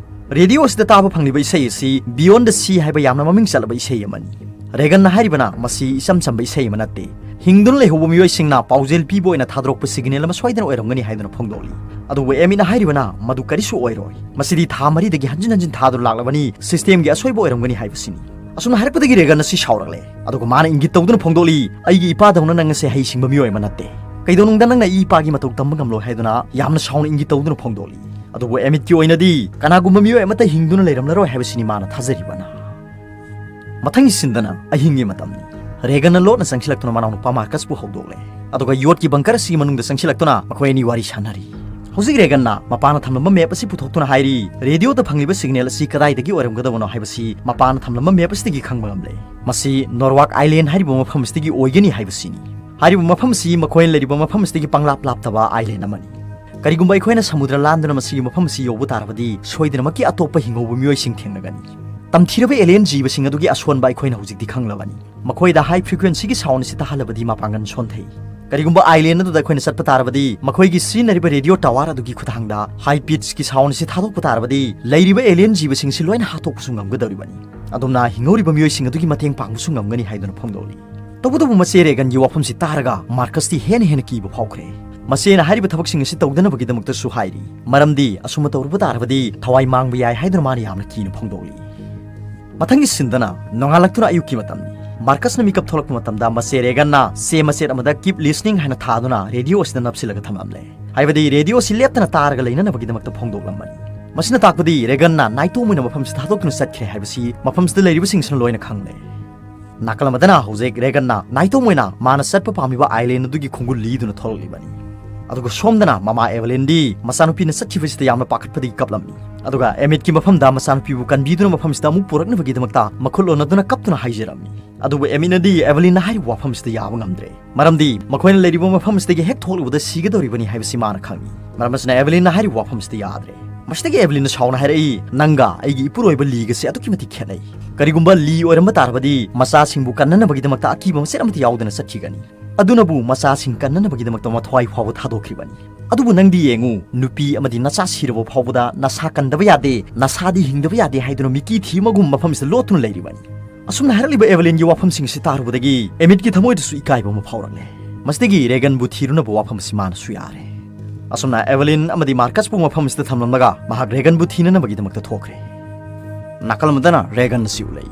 ꯔꯦꯗꯤꯑꯣ ꯑꯁꯤꯗ ꯇꯥꯕ ꯐꯪꯂꯤꯕ ꯏꯁꯩ ꯑꯁꯤ Beyond the Sea ꯍꯥꯏꯕ ꯌꯥꯝꯅ ꯃꯃꯤꯡ ꯆꯠꯂꯕ ꯏꯁꯩ ꯑꯃꯅꯤ꯫ ꯔꯦꯒꯟꯅ ꯍꯥꯏꯔꯤꯕꯅ ꯃꯁꯤ ꯏꯆꯝ ꯆꯝꯕ ꯏꯁꯩ ꯑꯃ ꯅꯠꯇꯦ, ꯍꯤꯡꯗꯨꯅ ꯂꯩꯍꯧꯕ ꯃꯤꯑꯣꯏꯁꯤꯡꯅ ꯄꯥꯎꯖꯦꯜ ꯄꯤꯕ ꯑꯣꯏꯅ ꯊꯥꯗꯣꯔꯛꯄ ꯁꯤꯒꯅꯦꯜ ꯑꯃ ꯁꯣꯏꯗꯅ ꯑꯣꯏꯔꯝꯒꯅꯤ ꯍꯥꯏꯗꯨꯅ ꯐꯣꯡꯗꯣꯛꯂꯤ꯫ ꯑꯗꯨꯕꯨ ꯑꯦꯃꯤꯠꯅ ꯍꯥꯏꯔꯤꯕꯅ ꯃꯗꯨ ꯀꯔꯤꯁꯨ ꯑꯣꯏꯔꯣꯏ, ꯃꯁꯤꯗꯤ ꯊꯥ ꯃꯔꯤꯗꯒꯤ ꯍꯟꯖꯤꯟ ꯍꯟꯖꯤꯟ ꯊꯥꯗꯨꯅ ꯂꯥꯛꯂꯕꯅꯤ, ꯁꯤꯁꯇꯦꯝꯒꯤ ꯑꯁꯣꯏꯕ ꯑꯣꯏꯔꯝꯒꯅꯤ ꯍꯥꯏꯕꯁꯤꯅꯤ꯫ ꯑꯁꯨꯝꯅ ꯍꯥꯏꯔꯛꯄꯗꯒꯤ ꯔꯦꯒꯟ ꯑꯁꯤ ꯁꯥꯎꯔꯛꯂꯦ, ꯑꯗꯨꯒ ꯃꯥꯅ ꯏꯪꯒꯤꯠ ꯇꯧꯗꯨꯅ ꯐꯣꯡꯗꯣꯛꯂꯤ, "ꯑꯩꯒꯤ ꯏꯄꯥꯗꯧꯅ ꯅꯪ ꯑꯁꯦ ꯍꯩꯁꯤꯡꯕ ꯃꯤꯑꯣꯏ ꯑꯃ ꯅꯠꯇꯦ꯫ ꯀꯩꯗꯧꯅꯨꯡꯗ ꯅꯪꯅ ꯏ ꯏꯄꯥꯒꯤ ꯃꯇꯧ ꯇꯝꯕ ꯉꯝꯂꯣꯏ" ꯍꯥꯏꯗꯨꯅ ꯌꯥꯝꯅ ꯁꯥꯎꯅ ꯏꯪꯒꯤꯠ ꯇꯧꯗꯨꯅ ꯐꯣꯡꯗꯣꯛꯂꯤ꯫ ꯑꯗꯨꯕꯨ ꯑꯦꯃꯤꯠꯀꯤ ꯑꯣꯏꯅꯗꯤ ꯀꯅꯥꯒꯨꯝꯕ ꯃꯤꯑꯣꯏ ꯑꯃꯠꯇ ꯍꯤꯡꯗꯨꯅ ꯂꯩꯔꯝꯂꯔꯣꯏ ꯍꯥꯏꯕꯁꯤꯅꯤ ꯃꯥꯅ ꯊꯥꯖꯔꯤꯕꯅ꯫ ꯃꯊꯪꯒꯤ ꯁꯤꯟꯗꯅ ꯑꯍꯤꯡꯒꯤ ꯃꯇꯝꯅꯤ꯫ ꯔꯦꯒꯟꯅ ꯂꯣꯠꯅ ꯆꯪꯁꯤꯜꯂꯛꯇꯨꯅ ꯃꯅꯥꯎꯅꯨꯄꯥ ꯃꯥꯔꯀꯁꯄꯨ ꯍꯧꯗꯣꯛꯂꯦ꯫ ꯑꯗꯨꯒ ꯌꯣꯠꯀꯤ ꯕꯪꯀꯔ ꯑꯁꯤꯒꯤ ꯃꯅꯨꯡꯗ ꯆꯪꯁꯤꯜꯂꯛꯇꯨꯅ ꯃꯈꯣꯏ ꯑꯅꯤ ꯋꯥꯔꯤ ꯁꯥꯟꯅꯔꯤ꯫ ꯍꯧꯖꯤꯛ ꯔꯦꯒꯟꯅ ꯃꯄꯥꯅ ꯊꯝꯂꯝꯕ ꯃꯦꯞ ꯑꯁꯤ ꯄꯨꯊꯣꯛꯇꯨꯅ ꯍꯥꯏꯔꯤ, ꯔꯦꯗꯤꯑꯣꯗ ꯐꯪꯂꯤꯕ ꯁꯤꯒꯅꯦꯜ ꯑꯁꯤ ꯀꯗꯥꯏꯗꯒꯤ ꯑꯣꯏꯔꯝꯒꯗꯕꯅꯣ ꯍꯥꯏꯕꯁꯤ ꯃꯄꯥꯅ ꯊꯝꯂꯝꯕ ꯃꯦꯞ ꯑꯁꯤꯗꯒꯤ ꯈꯪꯕ ꯉꯝꯂꯦ꯫ ꯃꯁꯤ ꯅꯣꯔꯋꯥꯛ ꯑꯥꯏꯂꯦꯟ ꯍꯥꯏꯔꯤꯕ ꯃꯐꯝ ꯑꯁꯤꯗꯒꯤ ꯑꯣꯏꯒꯅꯤ ꯍꯥꯏꯕꯁꯤꯅꯤ꯫ ꯍꯥꯏꯔꯤꯕ ꯃꯐꯝ ꯑꯁꯤ ꯃꯈꯣꯏꯅ ꯂꯩꯔꯤꯕ ꯃꯐꯝ ꯑꯁꯤꯗꯒꯤ ꯄꯪꯂꯥꯞ ꯂꯥꯞꯇꯕ ꯑꯥꯏꯂꯦꯟ ꯑꯃꯅꯤ꯫ ꯀꯔꯤꯒꯨꯝꯕ ꯑꯩꯈꯣꯏꯅ ꯁꯃꯨꯗ꯭ꯔ ꯂꯥꯟꯗꯨꯅ ꯃꯁꯤꯒꯤ ꯃꯐꯝ ꯑꯁꯤ ꯌꯧꯕ ꯇꯥꯔꯕꯗꯤ, ꯁꯣꯏꯗꯅꯃꯛꯀꯤ ꯑꯇꯣꯞꯄ ꯍꯤꯡꯍꯧꯕ ꯃꯤꯑꯣꯏꯁꯤꯡ ꯊꯦꯡꯅꯒꯅꯤ꯫ ꯇꯝꯊꯤꯔꯕ ꯑꯦꯂꯤꯌꯟ ꯖꯤꯕꯁꯤꯡ ꯑꯗꯨꯒꯤ ꯑꯁꯣꯟꯕ ꯑꯩꯈꯣꯏꯅ ꯍꯧꯖꯤꯛꯇꯤ ꯈꯪꯂꯕꯅꯤ꯫ ꯃꯈꯣꯏꯗ ꯍꯥꯏ ꯐ꯭ꯔꯤꯀ꯭ꯋꯦꯟꯁꯤꯒꯤ ꯁꯥꯎꯟ ꯑꯁꯤ ꯇꯥꯍꯜꯂꯕꯗꯤ ꯃꯄꯥꯡꯒꯜ ꯁꯣꯟꯊꯩ꯫ ꯀꯔꯤꯒꯨꯝꯕ ꯑꯥꯏꯂꯦꯟ ꯑꯗꯨꯗ ꯑꯩꯈꯣꯏꯅ ꯆꯠꯄ ꯇꯥꯔꯕꯗꯤ, ꯃꯈꯣꯏꯒꯤ ꯁꯤꯖꯤꯟꯅꯔꯤꯕ ꯔꯦꯗꯤꯑꯣ ꯇꯋꯥꯔ ꯑꯗꯨꯒꯤ ꯈꯨꯠꯊꯥꯡꯗ ꯍꯥꯏ ꯄꯤꯠꯁꯀꯤ ꯁꯥꯎꯟ ꯑꯁꯤ ꯊꯥꯗꯣꯛꯄ ꯇꯥꯔꯕꯗꯤ, ꯂꯩꯔꯤꯕ ꯑꯦꯂꯤꯌꯟ ꯖꯤꯕꯁꯤꯡꯁꯤ ꯂꯣꯏꯅ ꯍꯥꯠꯇꯣꯛꯄꯁꯨ ꯉꯝꯒꯗꯧꯔꯤꯕꯅꯤ꯫ ꯑꯗꯣꯝꯅ ꯍꯤꯡꯍꯧꯔꯤꯕ ꯃꯤꯑꯣꯏꯁꯤꯡ ꯑꯗꯨꯒꯤ ꯃꯇꯦꯡ ꯄꯥꯡꯕꯁꯨ ꯉꯝꯒꯅꯤ ꯍꯥꯏꯗꯨꯅ ꯐꯣꯡꯗꯣꯛꯂꯤ꯫ ꯇꯧꯕꯇꯕꯨ ꯃꯆꯦ ꯔꯦꯒꯟꯒꯤ ꯋꯥꯐꯝꯁꯤ ꯇꯥꯔꯒ ꯃꯥꯔꯀꯁꯇꯤ ꯍꯦꯟꯅ ꯍꯦꯟꯅ ꯀꯤꯕ ꯐꯥꯎꯈ꯭ꯔꯦ꯫ ꯃꯆꯦꯅ ꯍꯥꯏꯔꯤꯕ ꯊꯕꯛꯁꯤꯡ ꯑꯁꯤ ꯇꯧꯗꯅꯕꯒꯤꯗꯃꯛꯇꯁꯨ ꯍꯥꯏꯔꯤ, ꯃꯔꯝꯗꯤ ꯑꯁꯨꯝꯅ ꯇꯧꯔꯨꯕ ꯇꯥꯔꯕꯗꯤ ꯊꯋꯥꯏ ꯃꯥꯡꯕ ꯌꯥꯏ ꯍꯥꯏꯗꯨꯅ ꯃꯥꯅ ꯌꯥꯝꯅ ꯀꯤꯅ ꯐꯣꯡꯗꯣꯛꯂꯤ꯫ ꯃꯊꯪꯒꯤ ꯁꯤꯟꯗꯅ ꯅꯣꯡꯉꯥꯜꯂꯛꯇꯨꯅ ꯑꯌꯨꯛꯀꯤ ꯃꯇꯝꯅꯤ꯫ ꯃꯥꯔꯀꯁꯅ ꯃꯤꯀꯞ ꯊꯣꯛꯂꯛꯄ ꯃꯇꯝꯗ ꯃꯆꯦ ꯔꯦꯒꯟꯅ ꯆꯦ ꯃꯆꯦꯠ ꯑꯃꯗ "Keep listening" ꯍꯥꯏꯅ ꯊꯥꯗꯨꯅ ꯔꯦꯗꯤꯑꯣ ꯑꯁꯤꯗ ꯅꯞꯁꯤꯜꯂꯒ ꯊꯝꯂꯝꯂꯦ꯫ ꯍꯥꯏꯕꯗꯤ ꯔꯦꯗꯤꯑꯣ ꯑꯁꯤ ꯂꯦꯞꯇꯅ ꯇꯥꯔꯒ ꯂꯩꯅꯅꯕꯒꯤꯗꯃꯛꯇ ꯐꯣꯡꯗꯣꯛꯂꯝꯕꯅꯤ꯫ ꯃꯁꯤꯅ ꯇꯥꯛꯄꯗꯤ ꯔꯦꯒꯟꯅ ꯅꯥꯏꯇꯣꯝ ꯑꯣꯏꯅ ꯃꯐꯝꯁꯤꯗ ꯊꯥꯗꯣꯛꯇꯨꯅ ꯆꯠꯈ꯭ꯔꯦ ꯍꯥꯏꯕꯁꯤ ꯃꯐꯝꯁꯤꯗ ꯂꯩꯔꯤꯕꯁꯤꯡꯁꯤꯅ ꯂꯣꯏꯅ ꯈꯪꯂꯦ꯫ ꯅꯥꯀꯜ ꯑꯃꯗꯅ ꯍꯧꯖꯤꯛ ꯔꯦꯒꯟꯅ ꯅꯥꯏꯇꯣꯝ ꯑꯣꯏꯅ ꯃꯥꯅ ꯆꯠꯄ ꯄꯥꯝꯂꯤꯕ ꯑꯥꯏꯂꯦꯟ ꯑꯗꯨꯒꯤ ꯈꯣꯡꯒꯨꯜ ꯂꯤꯗꯨꯅ ꯊꯣꯛꯂꯛꯂꯤꯕꯅꯤ꯫ ꯑꯗꯨꯒ ꯁꯣꯝꯗꯅ ꯃꯃꯥ ꯑꯦꯚꯦꯂꯤꯟꯗꯤ ꯃꯆꯥꯅꯨꯄꯤꯅ ꯆꯠꯈꯤꯕꯁꯤꯗ ꯌꯥꯝꯅ ꯄꯥꯈꯠꯄꯗꯒꯤ ꯀꯞꯂꯝꯃꯤ꯫ ꯑꯗꯨꯒ ꯑꯦꯃꯤꯠꯀꯤ ꯃꯐꯝꯗ ꯃꯆꯥꯅꯨꯄꯤꯕꯨ ꯀꯟꯕꯤꯗꯨꯅ ꯃꯐꯝꯁꯤꯗ ꯑꯃꯨꯛ ꯄꯨꯔꯛꯅꯕꯒꯤꯗꯃꯛꯇ ꯃꯈꯨꯠ ꯑꯣꯟꯅꯗꯨꯅ ꯀꯞꯇꯨꯅ ꯍꯥꯏꯖꯔꯝꯃꯤ꯫ ꯑꯗꯨꯕꯨ ꯑꯦꯃꯤꯠꯅꯗꯤ ꯑꯦꯚꯦꯂꯤꯟꯅ ꯍꯥꯏꯔꯤꯕ ꯋꯥꯐꯝꯁꯤꯗ ꯌꯥꯕ ꯉꯝꯗ꯭ꯔꯦ꯫ ꯃꯔꯝꯗꯤ ꯃꯈꯣꯏꯅ ꯂꯩꯔꯤꯕ ꯃꯐꯝ ꯑꯁꯤꯗꯒꯤ ꯍꯦꯛ ꯊꯣꯛꯂꯨꯕꯗ ꯁꯤꯒꯗꯧꯔꯤꯕꯅꯤ ꯍꯥꯏꯕꯁꯤ ꯃꯥꯅ ꯈꯪꯏ꯫ ꯃꯔꯝ ꯑꯁꯤꯅ ꯑꯦꯚꯦꯂꯤꯟꯅ ꯍꯥꯏꯔꯤꯕ ꯋꯥꯐꯝ ꯑꯁꯤꯗ ꯌꯥꯗ꯭ꯔꯦ꯫ ꯃꯁꯤꯗꯒꯤ ꯑꯦꯚꯦꯂꯤꯟꯅ ꯁꯥꯎꯅ ꯍꯥꯏꯔꯛꯏ, "ꯅꯪꯒ ꯑꯩꯒꯤ ꯏꯄꯨꯔꯣꯏꯕ ꯂꯤꯒꯁꯦ ꯑꯗꯨꯛꯀꯤ ꯃꯇꯤꯛ ꯈꯦꯠꯅꯩ꯫ ꯀꯔꯤꯒꯨꯝꯕ ꯂꯤ ꯑꯣꯏꯔꯝꯕ ꯇꯥꯔꯕꯗꯤ ꯃꯆꯥꯁꯤꯡꯕꯨ ꯀꯟꯅꯅꯕꯒꯤꯗꯃꯛꯇ ꯑꯀꯤꯕ ꯃꯆꯦꯠ ꯑꯃꯠꯇ ꯌꯥꯎꯗꯅ ꯆꯠꯈꯤꯒꯅꯤ꯫ ꯑꯗꯨꯅꯕꯨ ꯃꯆꯥꯁꯤꯡ ꯀꯟꯅꯅꯕꯒꯤꯗꯃꯛꯇ ꯃꯊ꯭ꯋꯥꯏ ꯐꯥꯎꯕ ꯊꯥꯗꯣꯛꯈ꯭ꯔꯤꯕꯅꯤ꯫ ꯑꯗꯨꯕꯨ ꯅꯪꯗꯤ ꯌꯦꯡꯉꯨ, ꯅꯨꯄꯤ ꯑꯃꯗꯤ ꯅꯆꯥ ꯁꯤꯔꯕ ꯐꯥꯎꯕꯗ ꯅꯁꯥ ꯀꯟꯗꯕ ꯌꯥꯗꯦ, ꯅꯁꯥꯗꯤ ꯍꯤꯡꯗꯕ ꯌꯥꯗꯦ ꯍꯥꯏꯗꯨꯅ ꯃꯤꯀꯤ ꯊꯤ ꯑꯃꯒꯨꯝ ꯃꯐꯝꯁꯤꯗ ꯂꯣꯠꯇꯨꯅ ꯂꯩꯔꯤꯕꯅꯤ꯫ ꯑꯁꯨꯝꯅ ꯍꯥꯏꯔꯛꯂꯤꯕ ꯑꯦꯚꯦꯂꯤꯟꯒꯤ ꯋꯥꯐꯝꯁꯤꯡ ꯑꯁꯤ ꯇꯥꯔꯨꯕꯗꯒꯤ ꯑꯦꯃꯤꯠꯀꯤ ꯊꯃꯣꯏꯗꯁꯨ ꯏꯀꯥꯏꯕ ꯑꯃ ꯐꯥꯎꯔꯛꯂꯦ꯫ ꯃꯁꯤꯗꯒꯤ ꯔꯦꯒꯟꯕꯨ ꯊꯤꯔꯨꯅꯕ ꯋꯥꯐꯝ ꯑꯁꯤ ꯃꯥꯅꯁꯨ ꯌꯥꯔꯦ꯫ ꯑꯁꯨꯝꯅ ꯑꯦꯚꯦꯂꯤꯟ ꯑꯃꯗꯤ ꯃꯥꯔꯀꯁꯄꯨ ꯃꯐꯝ ꯑꯁꯤꯗ ꯊꯝꯂꯝꯂꯒ ꯃꯍꯥꯛ ꯔꯦꯒꯟꯕꯨ ꯊꯤꯅꯅꯕꯒꯤꯗꯃꯛꯇ ꯊꯣꯛꯈ꯭ꯔꯦ꯫ ꯅꯥꯀꯜ ꯑꯃꯗꯅ ꯔꯦꯒꯟ ꯑꯁꯤ ꯎꯠꯂꯛꯏ꯫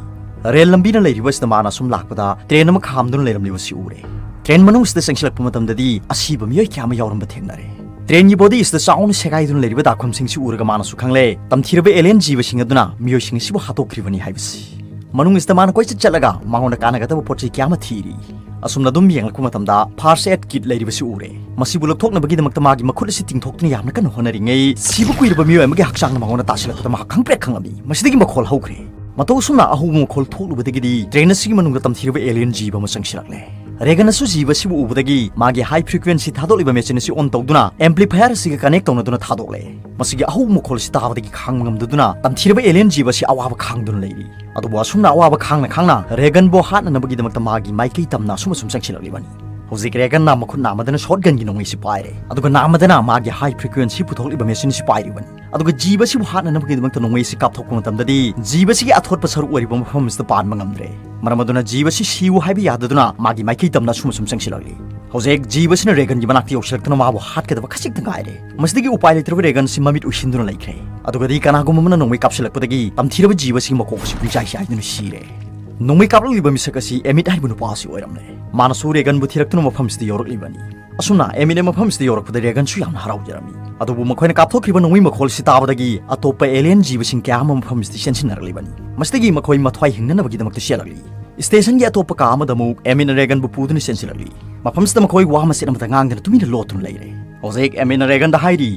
ꯔꯦꯜ ꯂꯝꯕꯤꯅ ꯂꯩꯔꯤꯕ ꯑꯁꯤꯗ ꯃꯥꯅ ꯑꯁꯨꯝ ꯂꯥꯛꯄꯗ ꯇ꯭ꯔꯦꯟ ꯑꯃ ꯈꯥꯝꯗꯨꯅ ꯂꯩꯔꯝꯂꯤꯕꯁꯤ ꯎꯔꯦ꯫ ꯇ꯭ꯔꯦꯟ ꯃꯅꯨꯡꯁꯤꯗ ꯆꯪꯁꯤꯜꯂꯛꯄ ꯃꯇꯝꯗꯗꯤ ꯑꯁꯤꯕ ꯃꯤꯑꯣꯏ ꯀꯌꯥ ꯑꯃ ꯌꯥꯎꯔꯝꯕ ꯊꯦꯡꯅꯔꯦ꯫ ꯇ꯭ꯔꯦꯟꯒꯤ ꯕꯣꯗꯤ ꯑꯁꯤꯗ ꯆꯥꯎꯅ ꯁꯦꯒꯥꯏꯗꯨꯅ ꯂꯩꯔꯤꯕ ꯗꯥꯛꯐꯝꯁꯤꯡꯁꯤ ꯎꯔꯒ ꯃꯥꯅꯁꯨ ꯈꯪꯂꯦ, ꯇꯝꯊꯤꯔꯕ ꯑꯦꯂꯤꯌꯟ ꯖꯤꯕꯁꯤꯡ ꯑꯗꯨꯅ ꯃꯤꯑꯣꯏꯁꯤꯡ ꯑꯁꯤꯕꯨ ꯍꯥꯠꯇꯣꯛꯈ꯭ꯔꯤꯕꯅꯤ ꯍꯥꯏꯕꯁꯤ꯫ ꯃꯅꯨꯡꯁꯤꯗ ꯃꯥꯅ ꯀꯣꯏꯆꯠ ꯆꯠꯂꯒ ꯃꯉꯣꯟꯗ ꯀꯥꯟꯅꯒꯗꯕ ꯄꯣꯠ ꯆꯩ ꯀꯌꯥ ꯑꯃ ꯊꯤꯔꯤ꯫ ꯑꯁꯨꯝꯅ ꯑꯗꯨꯝ ꯌꯦꯡꯂꯛꯄ ꯃꯇꯝꯗ first aid kit ꯂꯩꯔꯤꯕꯁꯤ ꯎꯔꯦ꯫ ꯃꯁꯤꯕꯨ ꯂꯧꯊꯣꯛꯅꯕꯒꯤꯗꯃꯛꯇ ꯃꯥꯒꯤ ꯃꯈꯨꯠ ꯑꯁꯤ ꯇꯤꯡꯊꯣꯛꯇꯨꯅ ꯌꯥꯝꯅ ꯀꯟꯅ ꯍꯣꯠꯅꯔꯤꯉꯩ, ꯁꯤꯕ ꯀꯨꯏꯔꯕ ꯃꯤꯑꯣꯏ ꯑꯃꯒꯤ ꯍꯛꯆꯥꯡꯅ ꯃꯉꯣꯟꯗ ꯇꯥꯁꯤꯜꯂꯛꯄꯗ ꯃꯍꯥꯛ ꯈꯪꯄ꯭ꯔꯦꯛ ꯈꯪꯂꯝꯃꯤ꯫ ꯃꯁꯤꯗꯒꯤ ꯃꯈꯣꯜ ꯍꯧꯈ꯭ꯔꯦ꯫ ꯃꯇꯧ ꯑꯁꯨꯝꯅ ꯑꯍꯧꯕ ꯃꯈꯣꯜ ꯊꯣꯛꯂꯨꯕꯗꯒꯤꯗꯤ train ꯑꯁꯤꯒꯤ ꯃꯅꯨꯡꯗ ꯇꯝꯊꯤꯔꯕ alien ꯖꯤꯕ ꯑꯃ ꯆꯪꯁꯤꯜꯂꯛꯂꯦ꯫ ꯔꯦꯒꯟ ꯑꯁꯨ ꯖꯤꯕ ꯑꯁꯤꯕꯨ ꯎꯕꯗꯒꯤ ꯃꯥꯒꯤ high frequency ꯊꯥꯗꯣꯛꯂꯤꯕ machine ꯑꯁꯤ on ꯇꯧꯗꯨꯅ amplifier ꯑꯁꯤꯒ connect ꯇꯧꯅꯗꯨꯅ ꯊꯥꯗꯣꯛꯂꯦ꯫ ꯃꯁꯤꯒꯤ ꯑꯍꯧꯕ ꯃꯈꯣꯜ ꯑꯁꯤ ꯇꯥꯕꯗꯒꯤ ꯈꯥꯡꯕ ꯉꯝꯗꯗꯨꯅ ꯇꯝꯊꯤꯔꯕ alien ꯖꯤꯕ ꯑꯁꯤ ꯑꯋꯥꯕ ꯈꯥꯡꯗꯨꯅ ꯂꯩꯔꯤ꯫ ꯑꯗꯨꯕꯨ ꯑꯁꯨꯝꯅ ꯑꯋꯥꯕ ꯈꯥꯡꯅ ꯈꯥꯡꯅ ꯔꯦꯒꯟꯕꯨ ꯍꯥꯠꯅꯅꯕꯒꯤꯗꯃꯛꯇ ꯃꯥꯒꯤ ꯃꯥꯏꯀꯩ ꯇꯝꯅ ꯑꯁꯨꯝ ꯑꯁꯨꯝ ꯆꯪꯁꯤꯜꯂꯛꯂꯤꯕꯅꯤ꯫ ꯍꯧꯖꯤꯛ ꯔꯦꯒꯟꯅ ꯃꯈꯨꯠ ꯅꯥꯝꯃꯗꯅ shotgun ꯒꯤ ꯅꯣꯡꯃꯩꯁꯤ ꯄꯥꯏꯔꯦ, ꯑꯗꯨꯒ ꯅꯥꯝꯃꯗꯅ ꯃꯥꯒꯤ high frequency ꯄꯨꯊꯣꯛꯂꯤꯕ machine ꯑꯁꯤ ꯄꯥꯏꯔꯤꯕꯅꯤ꯫ ꯑꯗꯨꯒ ꯖꯤꯕ ꯑꯁꯤꯕꯨ ꯍꯥꯠꯅꯅꯕꯒꯤꯗꯃꯛꯇ ꯅꯣꯡꯃꯩ ꯑꯁꯤ ꯀꯥꯞꯊꯣꯛꯄ ꯃꯇꯝꯗꯗꯤ ꯖꯤꯕ ꯑꯁꯤꯒꯤ ꯑꯊꯣꯠꯄ ꯁꯔꯨꯛ ꯑꯣꯏꯔꯤꯕ ꯃꯐꯝ ꯑꯁꯤꯗ ꯄꯥꯟꯕ ꯉꯝꯗ꯭ꯔꯦ꯫ ꯃꯔꯝ ꯑꯗꯨꯅ ꯖꯤꯕ ꯑꯁꯤ ꯁꯤꯌꯨ ꯍꯥꯏꯕ ꯌꯥꯗꯗꯨꯅ ꯃꯥꯒꯤ ꯃꯥꯏꯀꯩ ꯇꯝꯅ ꯑꯁꯨꯝ ꯑꯁꯨꯝ ꯆꯪꯁꯤꯜꯂꯛꯂꯤ꯫ ꯍꯧꯖꯤꯛ ꯖꯤꯕ ꯑꯁꯤꯅ ꯔꯦꯒꯟꯒꯤ ꯃꯅꯥꯛꯇ ꯌꯧꯁꯤꯜꯂꯛꯇꯨꯅ ꯃꯥꯕꯨ ꯍꯥꯠꯀꯗꯕ ꯈꯖꯤꯛꯇ ꯉꯥꯏꯔꯦ꯫ ꯃꯁꯤꯗꯒꯤ ꯎꯄꯥꯏ ꯂꯩꯇ꯭ꯔꯕ ꯔꯦꯒꯟ ꯑꯁꯤ ꯃꯃꯤꯠ ꯎꯏꯁꯤꯟꯗꯨꯅ ꯂꯩꯈ꯭ꯔꯦ꯫ ꯑꯗꯨꯒꯗꯤ ꯀꯅꯥꯒꯨꯝꯕ ꯑꯃꯅ ꯅꯣꯡꯃꯩ ꯀꯥꯞꯁꯤꯜꯂꯛꯄꯗꯒꯤ ꯇꯝꯊꯤꯔꯕ ꯖꯤꯕ ꯑꯁꯤꯒꯤ ꯃꯀꯣꯛ ꯑꯁꯤ ꯄꯨꯡꯆꯥꯏ ꯆꯥꯏꯗꯨꯅ ꯁꯤꯔꯦ꯫ ꯅꯣꯡꯃꯩ ꯀꯥꯞꯂꯛꯂꯤꯕ ꯃꯤꯁꯛ ꯑꯁꯤ ꯑꯦꯃꯤꯠ ꯍꯥꯏꯔꯤꯕ ꯅꯨꯄꯥ ꯑꯁꯤ ꯑꯣꯏꯔꯝꯂꯦ꯫ ꯃꯥꯅꯁꯨ ꯔꯦꯒꯟꯕꯨ ꯊꯤꯔꯛꯇꯨꯅ ꯃꯐꯝꯁꯤꯗ ꯌꯧꯔꯛꯂꯤꯕꯅꯤ꯫ ꯑꯁꯨꯝꯅ ꯑꯦꯃꯤꯠꯅ ꯃꯐꯝꯁꯤꯗ ꯌꯧꯔꯛꯄꯗ ꯔꯦꯒꯟꯁꯨ ꯌꯥꯝꯅ ꯍꯔꯥꯎꯖꯔꯝꯃꯤ꯫ ꯑꯗꯨꯕꯨ ꯃꯈꯣꯏꯅ ꯀꯥꯞꯊꯣꯛꯈꯤꯕ ꯅꯣꯡꯃꯩ ꯃꯈꯣꯜꯁꯤ ꯇꯥꯕꯗꯒꯤ ꯑꯇꯣꯞꯄ alien ꯖꯤꯕꯁꯤꯡ ꯀꯌꯥ ꯑꯃ ꯃꯐꯝꯁꯤꯗ ꯆꯦꯟꯁꯤꯟꯅꯔꯛꯂꯤꯕꯅꯤ꯫ ꯃꯁꯤꯗꯒꯤ ꯃꯈꯣꯏ ꯃꯊ꯭ꯋꯥꯏ ꯍꯤꯡꯅꯅꯕꯒꯤꯗꯃꯛꯇ ꯆꯦꯜꯂꯛꯂꯤ꯫ Station ꯒꯤ ꯑꯇꯣꯞꯄ ꯀꯥ ꯑꯃꯗ ꯑꯃꯨꯛ ꯑꯦꯃꯤꯠꯅ ꯔꯦꯒꯟꯕꯨ ꯄꯨꯗꯨꯅ ꯆꯦꯟꯁꯤꯜꯂꯛꯂꯤ꯫ ꯃꯐꯝꯁꯤꯗ ꯃꯈꯣꯏ ꯋꯥ ꯃꯆꯦꯠ ꯑꯃꯠꯇ ꯉꯥꯡꯗꯅ ꯇꯨꯃꯤꯟꯅ ꯂꯣꯠꯇꯨꯅ ꯂꯩꯔꯦ꯫ ꯍꯧꯖꯤꯛ ꯑꯦꯃꯤꯠꯅ ꯔꯦꯒꯟꯗ ꯍꯥꯏꯔꯤ,